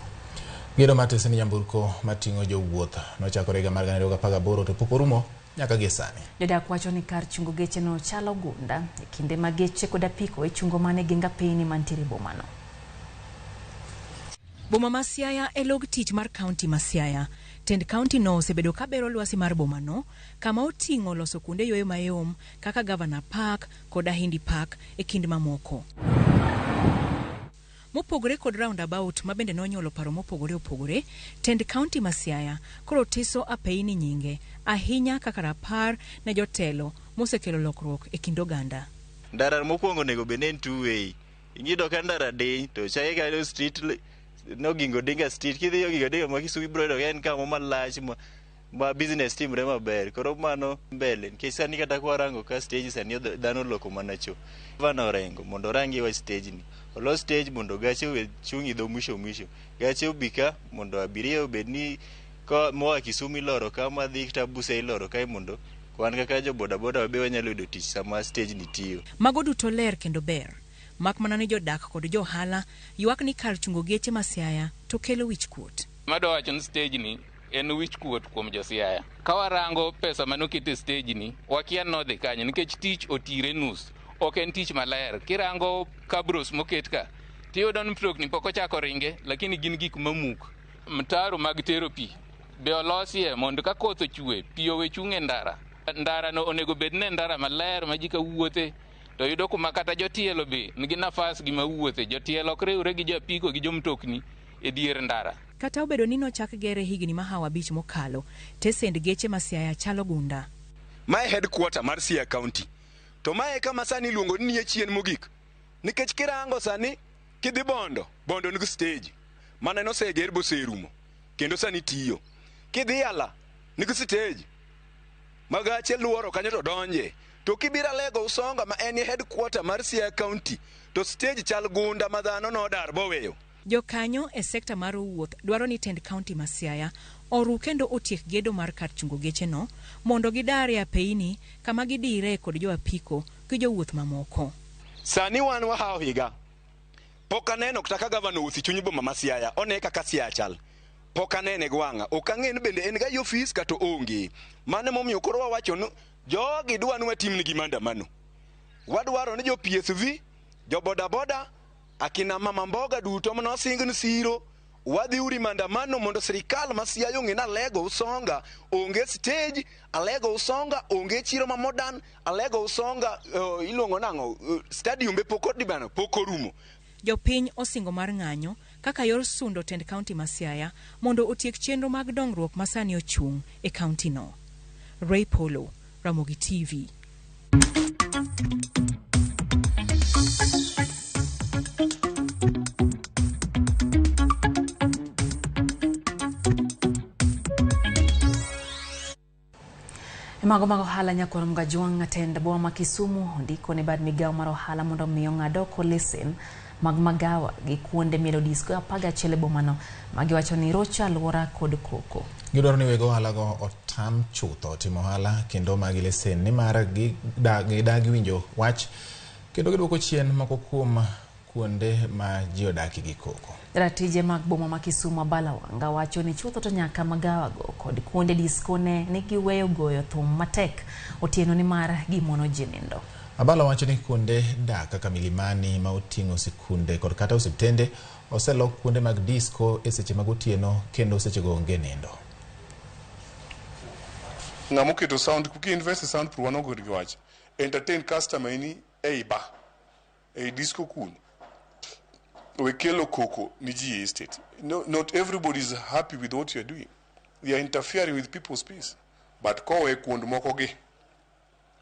Gedo mar tesend nyamburko mating'o jowuoth nochakore higa mar 2018 to pok orumo nyaka gie sani. Jodak wacho ni kar chungo geche no chalo gunda e kinde ma geche kod apiko ichungo mana e geng apeyni mantiere e bomano. Boma ma Siaya e log tich mar kaunti ma Siaya. Tend kaunti no osebedo ka bero lwasi mar boma no, kama oting'o loso kuonde yueyo mayom kaka Governor Park kod Ahindi Park e kind mamoko. Mopogore kod roundabout ma bende nonyuolo paro mopogore opogore, tend kaunti ma Siaya koro tiso apeyni nyinge ahinya kaka rapar ne jotelo mosekelo lokruok e kind oganda. Ndara mokwongo onego bed ni en two way. Ing'iyudo ka ndara diny to chake kanyo street no Oginga Odinga Street kidhi Oginga Odinga ma Kisumu ibiro yudo ka en kamo malach ma business timre maber. Koro mano mbele nikech sani kata kwarango ka stage sani dhano oloko mana cho. Gavana Orengo mondo orangi wach stage ni. Olos stage mondo gache owe chung' e dho mwisho mwisho. Gache obi ka mondo abiria obed ni moa Kisumu iloro ka madhi kata Busia iloro kae mondo wan kaka jo boda boda wabe wanyalo yudo tich sama stage ni tiyo. Mago duto ler kendo ber. Mak mana ni jodak kod jo ohala ywak ni kar chungo geche ma Siaya to kelo wich kuot. Madwa wacho ni stage ni en wich kuot kuom jo Siaya. Ka warango pesa manoket e stage ni, wakia nodhi kanye nikech tich otire nus. Ok en tich maler. Kirango cabros moket ka, tiyudo ni mtokni pok ochako ringe, lakini gin gik mamuk. Mtaro mag tero pi be olosie mondo ka koth ochwe, pi owe chung' e ndara. Ndara no onego bed ni en ndara maler ma ji ka wuothe to yudo kuma kata jotielo be nigi nafas gi mawuothe. Jotielo ok riwre gi joapiko gi jomtokni e dier ndara. Kata obedo ni nochak gere higni mahawo 5 mokalo, tesend geche ma Siaya chalo gunda. Mae headquarter mar Siaya County. To mae kama sani iluongo ni nie chien mogik. Nikech kirango sani kidhi Bondo, Bondo nigi stage. Mane noseger boserumo kendo sani tiyo. Kidhi Yala nigi stage. Magache luoro kanyo to donje. To kibiro Alego Usonga ma en headquarter mar Siaya County, to stage chal gunda ma dhano nodar boweyo. Jokanyo e sekta mar wuoth dwaro ni tend kaunti ma Siaya oru kendo otiek gedo mar kar chungo gecheno mondo gidar e apeyni kama gidire kod jo apiko gi jowuoth mamoko. Sani wan wahawo higa. Pok aneno kata ka gavana owuotho e chuny boma ma Siaya, one kaka Siaya chal. Pok anene gi wang'a. Ok ang'e ni bende en ga e ofis kata oonge. Mano emomiyo koro wawacho ni jogi dwa ni watimnegi maandamano. Wadwaro ni jo PSV, jo bodaboda, akina mama mboga duto manosing ni siro, wadhi uri maandamano mondo sirikal ma Siaya ong'e ni Alego Usonga onge stage, Alego Usonga onge chiro ma modern, Alego Usonga iluongo nang'o, stadium be pok odibano, pok orumo. Jopiny osingo mar ng'anyo kaka yor sundo tend kaunti ma Siaya mondo otiek chenro mag dongruok ma sani ochung' e kaunti no. Ray Polo, Ramogi TV. Mago mag ohala nyakwar Mgajwang' tend boma ma Kisumu ondiko ne bad migawo mar ohala mondo omi ong'ad oko lesen mag magawa gi kuonde mielo disko 11 e bomano magiwacho ni rocho alwora kod koko. Gidwaro ni weg ohalago otam chutho timo ohala kendo magi lesen nimar gidagi winjo wach kendo gidwoko chien moko kuom kuonde ma ji odakie gi koko. Ratije mag boma ma Kisumu Abala Wanga wacho ni chutho to nyaka magawago kod kuonde disko ne ni giweyo goyo thum matek otieno nimar gimono ji nindo. Abala wacho ni kuonde dak kaka Milimani ma oting'o sikunde kod kata osiptende oselok kuonde mag disko e seche mag otieno kendo sechego onge nindo. Ng'ama oketo sound, ki invest e sound proof wan ok gi wach. Entertain customer ni ei bar, ei disco kuno. We kelo koko ni ji e estate. No, not everybody is happy with what you are doing. They are interfering with people's peace. But kowe kuond moko gi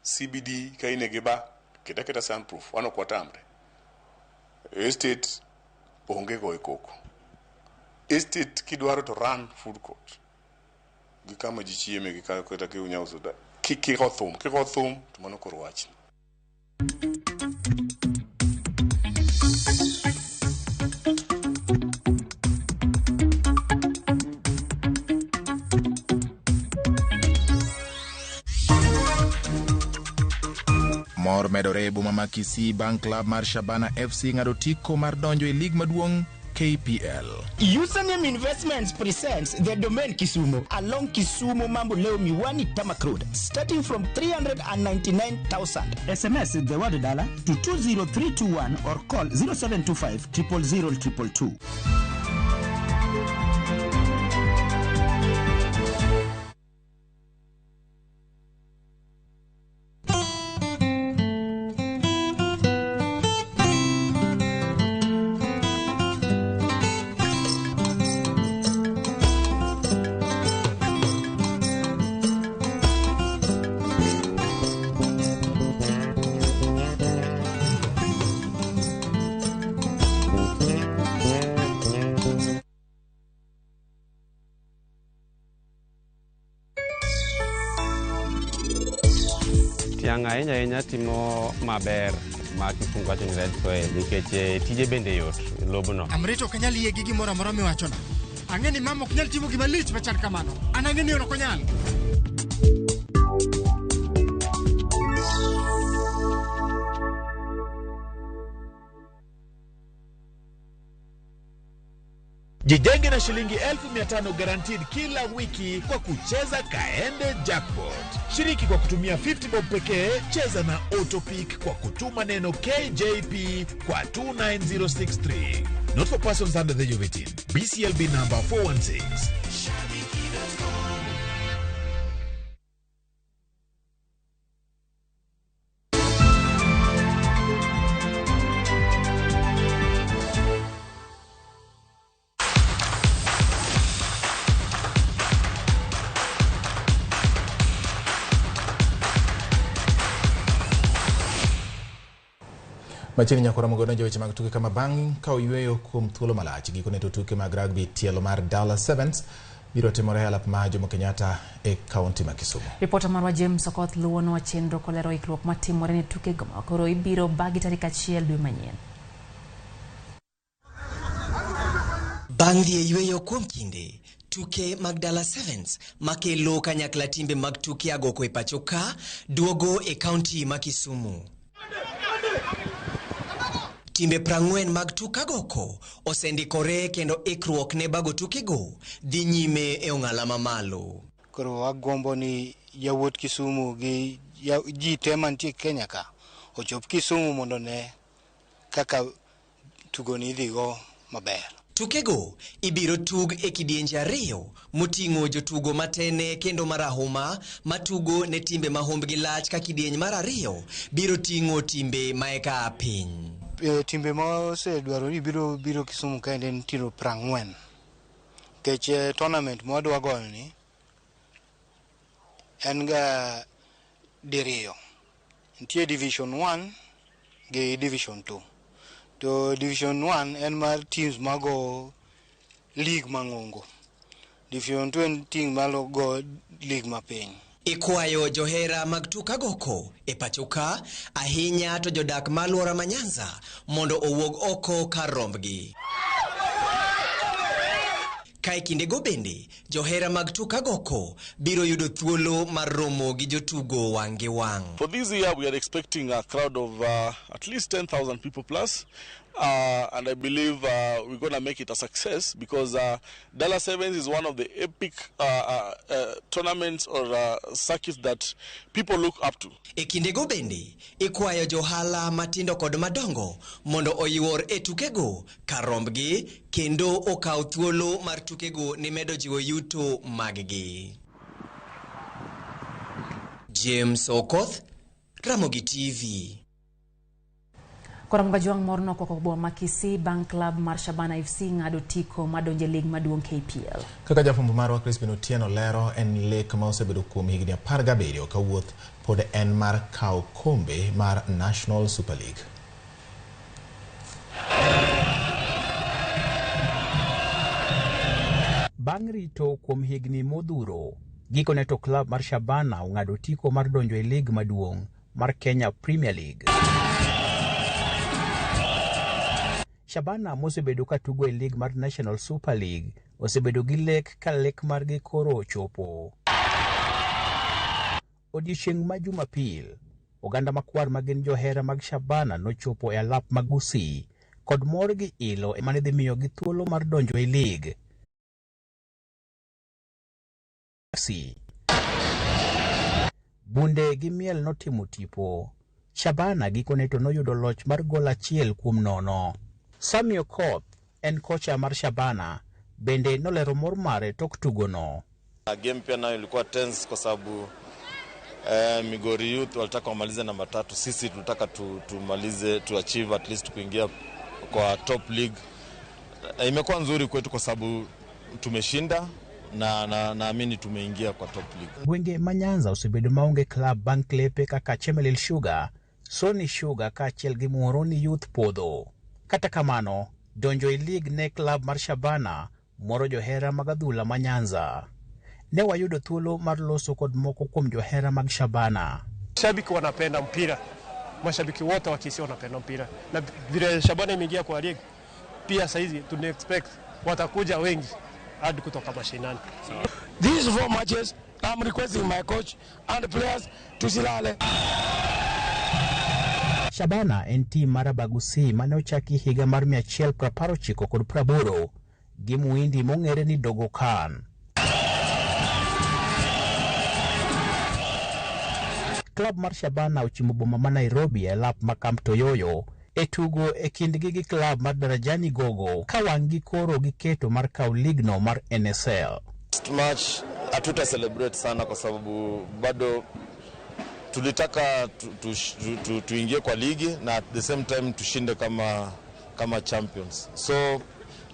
CBD ka in gi bar, keta keta soundproof, wan ok watamre. Estate onge goyo koko. Estate kidwaro to run food court. Gi kama ji chieme gi kata ki uso da. Kik thum, kik thum to mano koro wachni. Mor medore e boma ma Kisii bang' klab mar Shabana FC ng'ado otiko mar donjo e lig maduong' KPL. Username Investments presents the Domain Kisumu along Kisumu Mambo Leo Miwani Tamak Road, starting from 399,000. SMS the word dollar to 20321 or call 0725 000 222. Niang' ahinya ahinya timo maber ma kisungu wacho ni red soil nikech tije bende yot e lobno. Amrito ok anyal yie gi gimoro amora miwachona. Ang'e ni mama ok nyal timo gima lich machal kamano. An ang'e ni ok onyal. Jijenge na shilingi 500,000 guaranteed kila wiki kwa kucheza Kaende Jackpot. Shiriki kwa kutumia 50 bob pekee, cheza na Autopick kwa kutuma neno KJP kwa 29063. Not for persons under the age of 18. BCLB number 416. Machiegni nyakora mogo donjo weche mag tuke kama bang' ka oyweyo kuom thuolo malach gikone to tuke mag rugby tielo mar Dala Sevens biro timore e alap ma Jomo Kenyatta e kaunti ma Kisumu. Ripota marwa James Okoth luwonwa chenro kolero ikruok matimore ne tukego ma koro ibiro bagi tarik 1 dwe manyien. Bang' dhi e yweyo kuom kinde, tuke mag Dala Sevens makelo kanyakla timbe mag tuke agoko e pacho ka duogo e kaunti ma Kisumu. Timbe 40 mag tuk agoko osendikore kendo ikruok ne bago tukego dhi nyime e ong'ala mamalo. Koro wagombo ni yawuot Kisumu gi ji te mantie Kenya ka ochop Kisumu mondo ne kaka tugoni idhi go maber. Tukego ibiro tug e kidienje 2 moting'o jotugo matene kendo marahuma matugo ne timbe ma hombgi lach ka kidieny mar 2 biro ting'o timbe maeka piny. Timbe ma osedwaro ni biro Kisumu kaendi en tiro 40 nikech tournament ma wadwa goyo ni en ga diriyo. Nitie Division 1 gi Division 2. To Division 1 en mar teams mago league mang'ongo. Division 2 en team mago league mapiny. Ikwayo johera mag tuk agoko e pacho ka ahinya to jodak ma alwora ma Nyanza mondo owuog oko kar rombgi. Ka e kindego bende, johera mag tuk agoko biro yudo thuolo mar romo gi jotugo wang' gi wang'. For this year we are expecting a crowd of at least 10,000 people plus. And I believe we're going to make it a success because Dala Sevens is one of the epic tournaments or circuits that people look up to. E kindego bende, ikwayo johala matindo kod madongo mondo oyuor e tukego kar rombgi kendo okaw thuolo mar tukego ni medo jiwo yuto maggi. James Okoth, Ramogi TV. Koramoga Jwang' morno koko boma ma Kisii bang' klab mar Shabana FC ng'ado tiko madonje lig maduong' KPL. Kaka jafwambo marwa Crispin Otieno lero, en lek ma osebedo kuom higni 17 ka wuoth pod en mar kawo kombe mar National Super League. Bang' rito kuom higni modhuro, gikone to klab mar Shabana ong'ado tiko mar donjo e lig maduong' mar Kenya Premier League. Shabana mosebedo ka tugo e lig mar National Super League osebedo gi lek ka lek margi koro ochopo. Odiechieng' ma Jumapil, oganda makwar ma gin johera mag Shabana nochopo e alap mag Gusii kod mor gi ilo mane dhi miyogi thuolo mar donjo e lig. FC. Bunde gi miel notimo tipo. Shabana gikone to noyudo loch mar gol 1-0. Samuel Okoth en kocha mar Shabana bende nolero mor mare tok tugono. Game pia nayo ilikuwa tense kwa sababu Migori Youth walitaka wamalize namba 3, sisi tulitaka tumalize to achieve at least kuingia kwa top league. Imekuwa nzuri kwetu kwa sababu tumeshinda na naamini tumeingia kwa top league. Gwenge ma Nyanza osebedo maonge klab bang' klepe kaka Chemelil Sugar, Sony Sugar kaachiel gi Muhoroni Youth podho. Kata kamano, donjo e lig ne klab mar Shabana moro johera mag adhula ma Nyanza. Ne wayudo thuolo mar loso kod moko kuom johera mag Shabana. Mashabiki wanapenda mpira, mashabiki wote wa Kisii wanapenda mpira, na vile Shabana imeingia kwa league pia saizi tuna expect watakuja wengi hadi kutoka mashinani. These 4 matches I'm requesting my coach and players tusilale. Shabana en tim mar Abagusi mane ochaki higa mar 198 gi muhindi mong'ere ni Dogo Khan. Klab mar Shabana ochimo boma ma Nairobi e lap ma Camp Toyoyo e tugo e kindgi gi klab mar Darajani Gogo ka wang'gi koro giketo mar kawo ligno mar NSL. Last match hatuta celebrate sana kwa sababu bado tulitaka tuingie kwa ligi na at the same time tushinde kama champions. So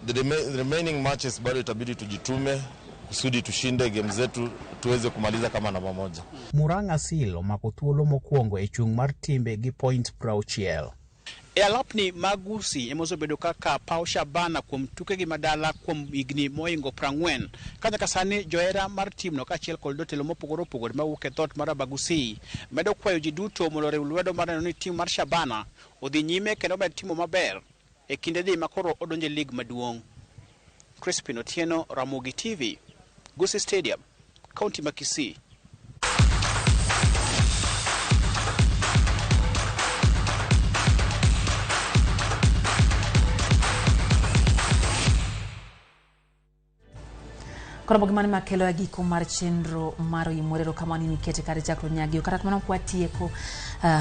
the remaining matches bado itabidi tujitume kusudi tushinde game zetu tuweze kumaliza kama namba 1. Murang'a Seal omako thuolo mokwongo e chung' mar timbe gi point 60. E alapni mag Gusii ema osebedo kaka paw Shabana kuom tukegi madala kuom higni moingo 40. Ka nyaka sani johera mar timno kaachiel kod jotelo mopogore opogore mawuok e dhoot mar Abagusii medo kwayo ji duto mondo oriw lwedo mar neno ni tim mar Shabana odhi nyime kendo omed timo maber e kinde dhi makoro odonjo e lig maduong'. Crispin Otieno, Ramogi TV, Gusii Stadium, County ma Kisii. Koro gimane makelo e giko mar chenro mar Oimore erokamano ni nikete kar chakruok nyagio kata kamano kwatieko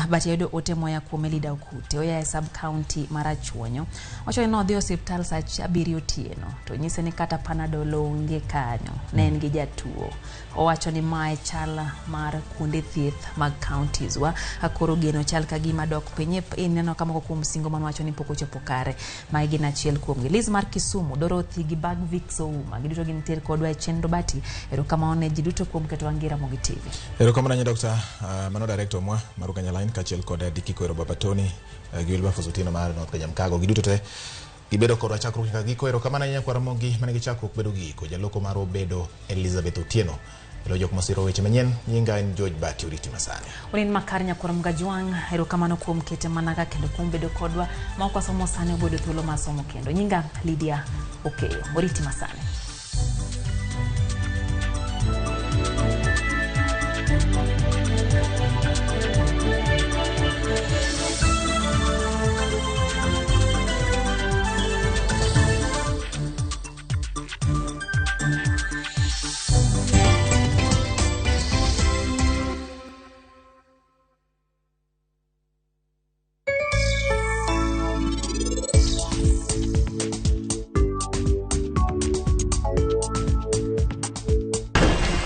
but ayudo ote moya kuom Elida Okute oya e sub county mar Achuonyo. Wacho ni nodhi e osiptal saa 7 otieno to nyise ni kata Panadol onge kanyo, ne en gi jatuo. Owacho ni mae chal mar kuonde thieth mag counties wa koro geno chal ka gima dok piny. Ineno ka moko kuom singo manowacho ni pok ochopo kare. Mae gin achiel kuomgi. Liz mar Kisumu, Dorothy gi Bag Vix Ouma giduto gintiere kodwa e chenro bati. Erokamano ne ji duto kuom keto wangi Ramogi TV. Erokamano ahinya Dr. Mano director mwa Maruka Nyalain kaachiel kod Diki Kwero Baba Tony gi Wilberforce Otieno mar North Kenya Mkago giduto te gibedo kodwa chakruok nyaka giko. Erokamano ahinya kwa Ramogi mane gi chakruok bedo gi giko. Jaloko marwa obedo Elizabeth Otieno. Elo jok mosiro weche manyien, nyinga en George Bati oriti masani. Onin makar nyakwar Mgajwang', erokamano kuom kete manaka kendo kuom bedo kodwa ma ok wasomo sani obedo thuolo mar somo kendo. Nyinga Lydia Okeyo, oriti masani.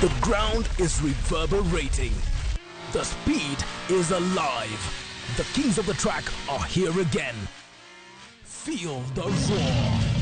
The ground is reverberating. The speed is alive. The kings of the track are here again. Feel the roar.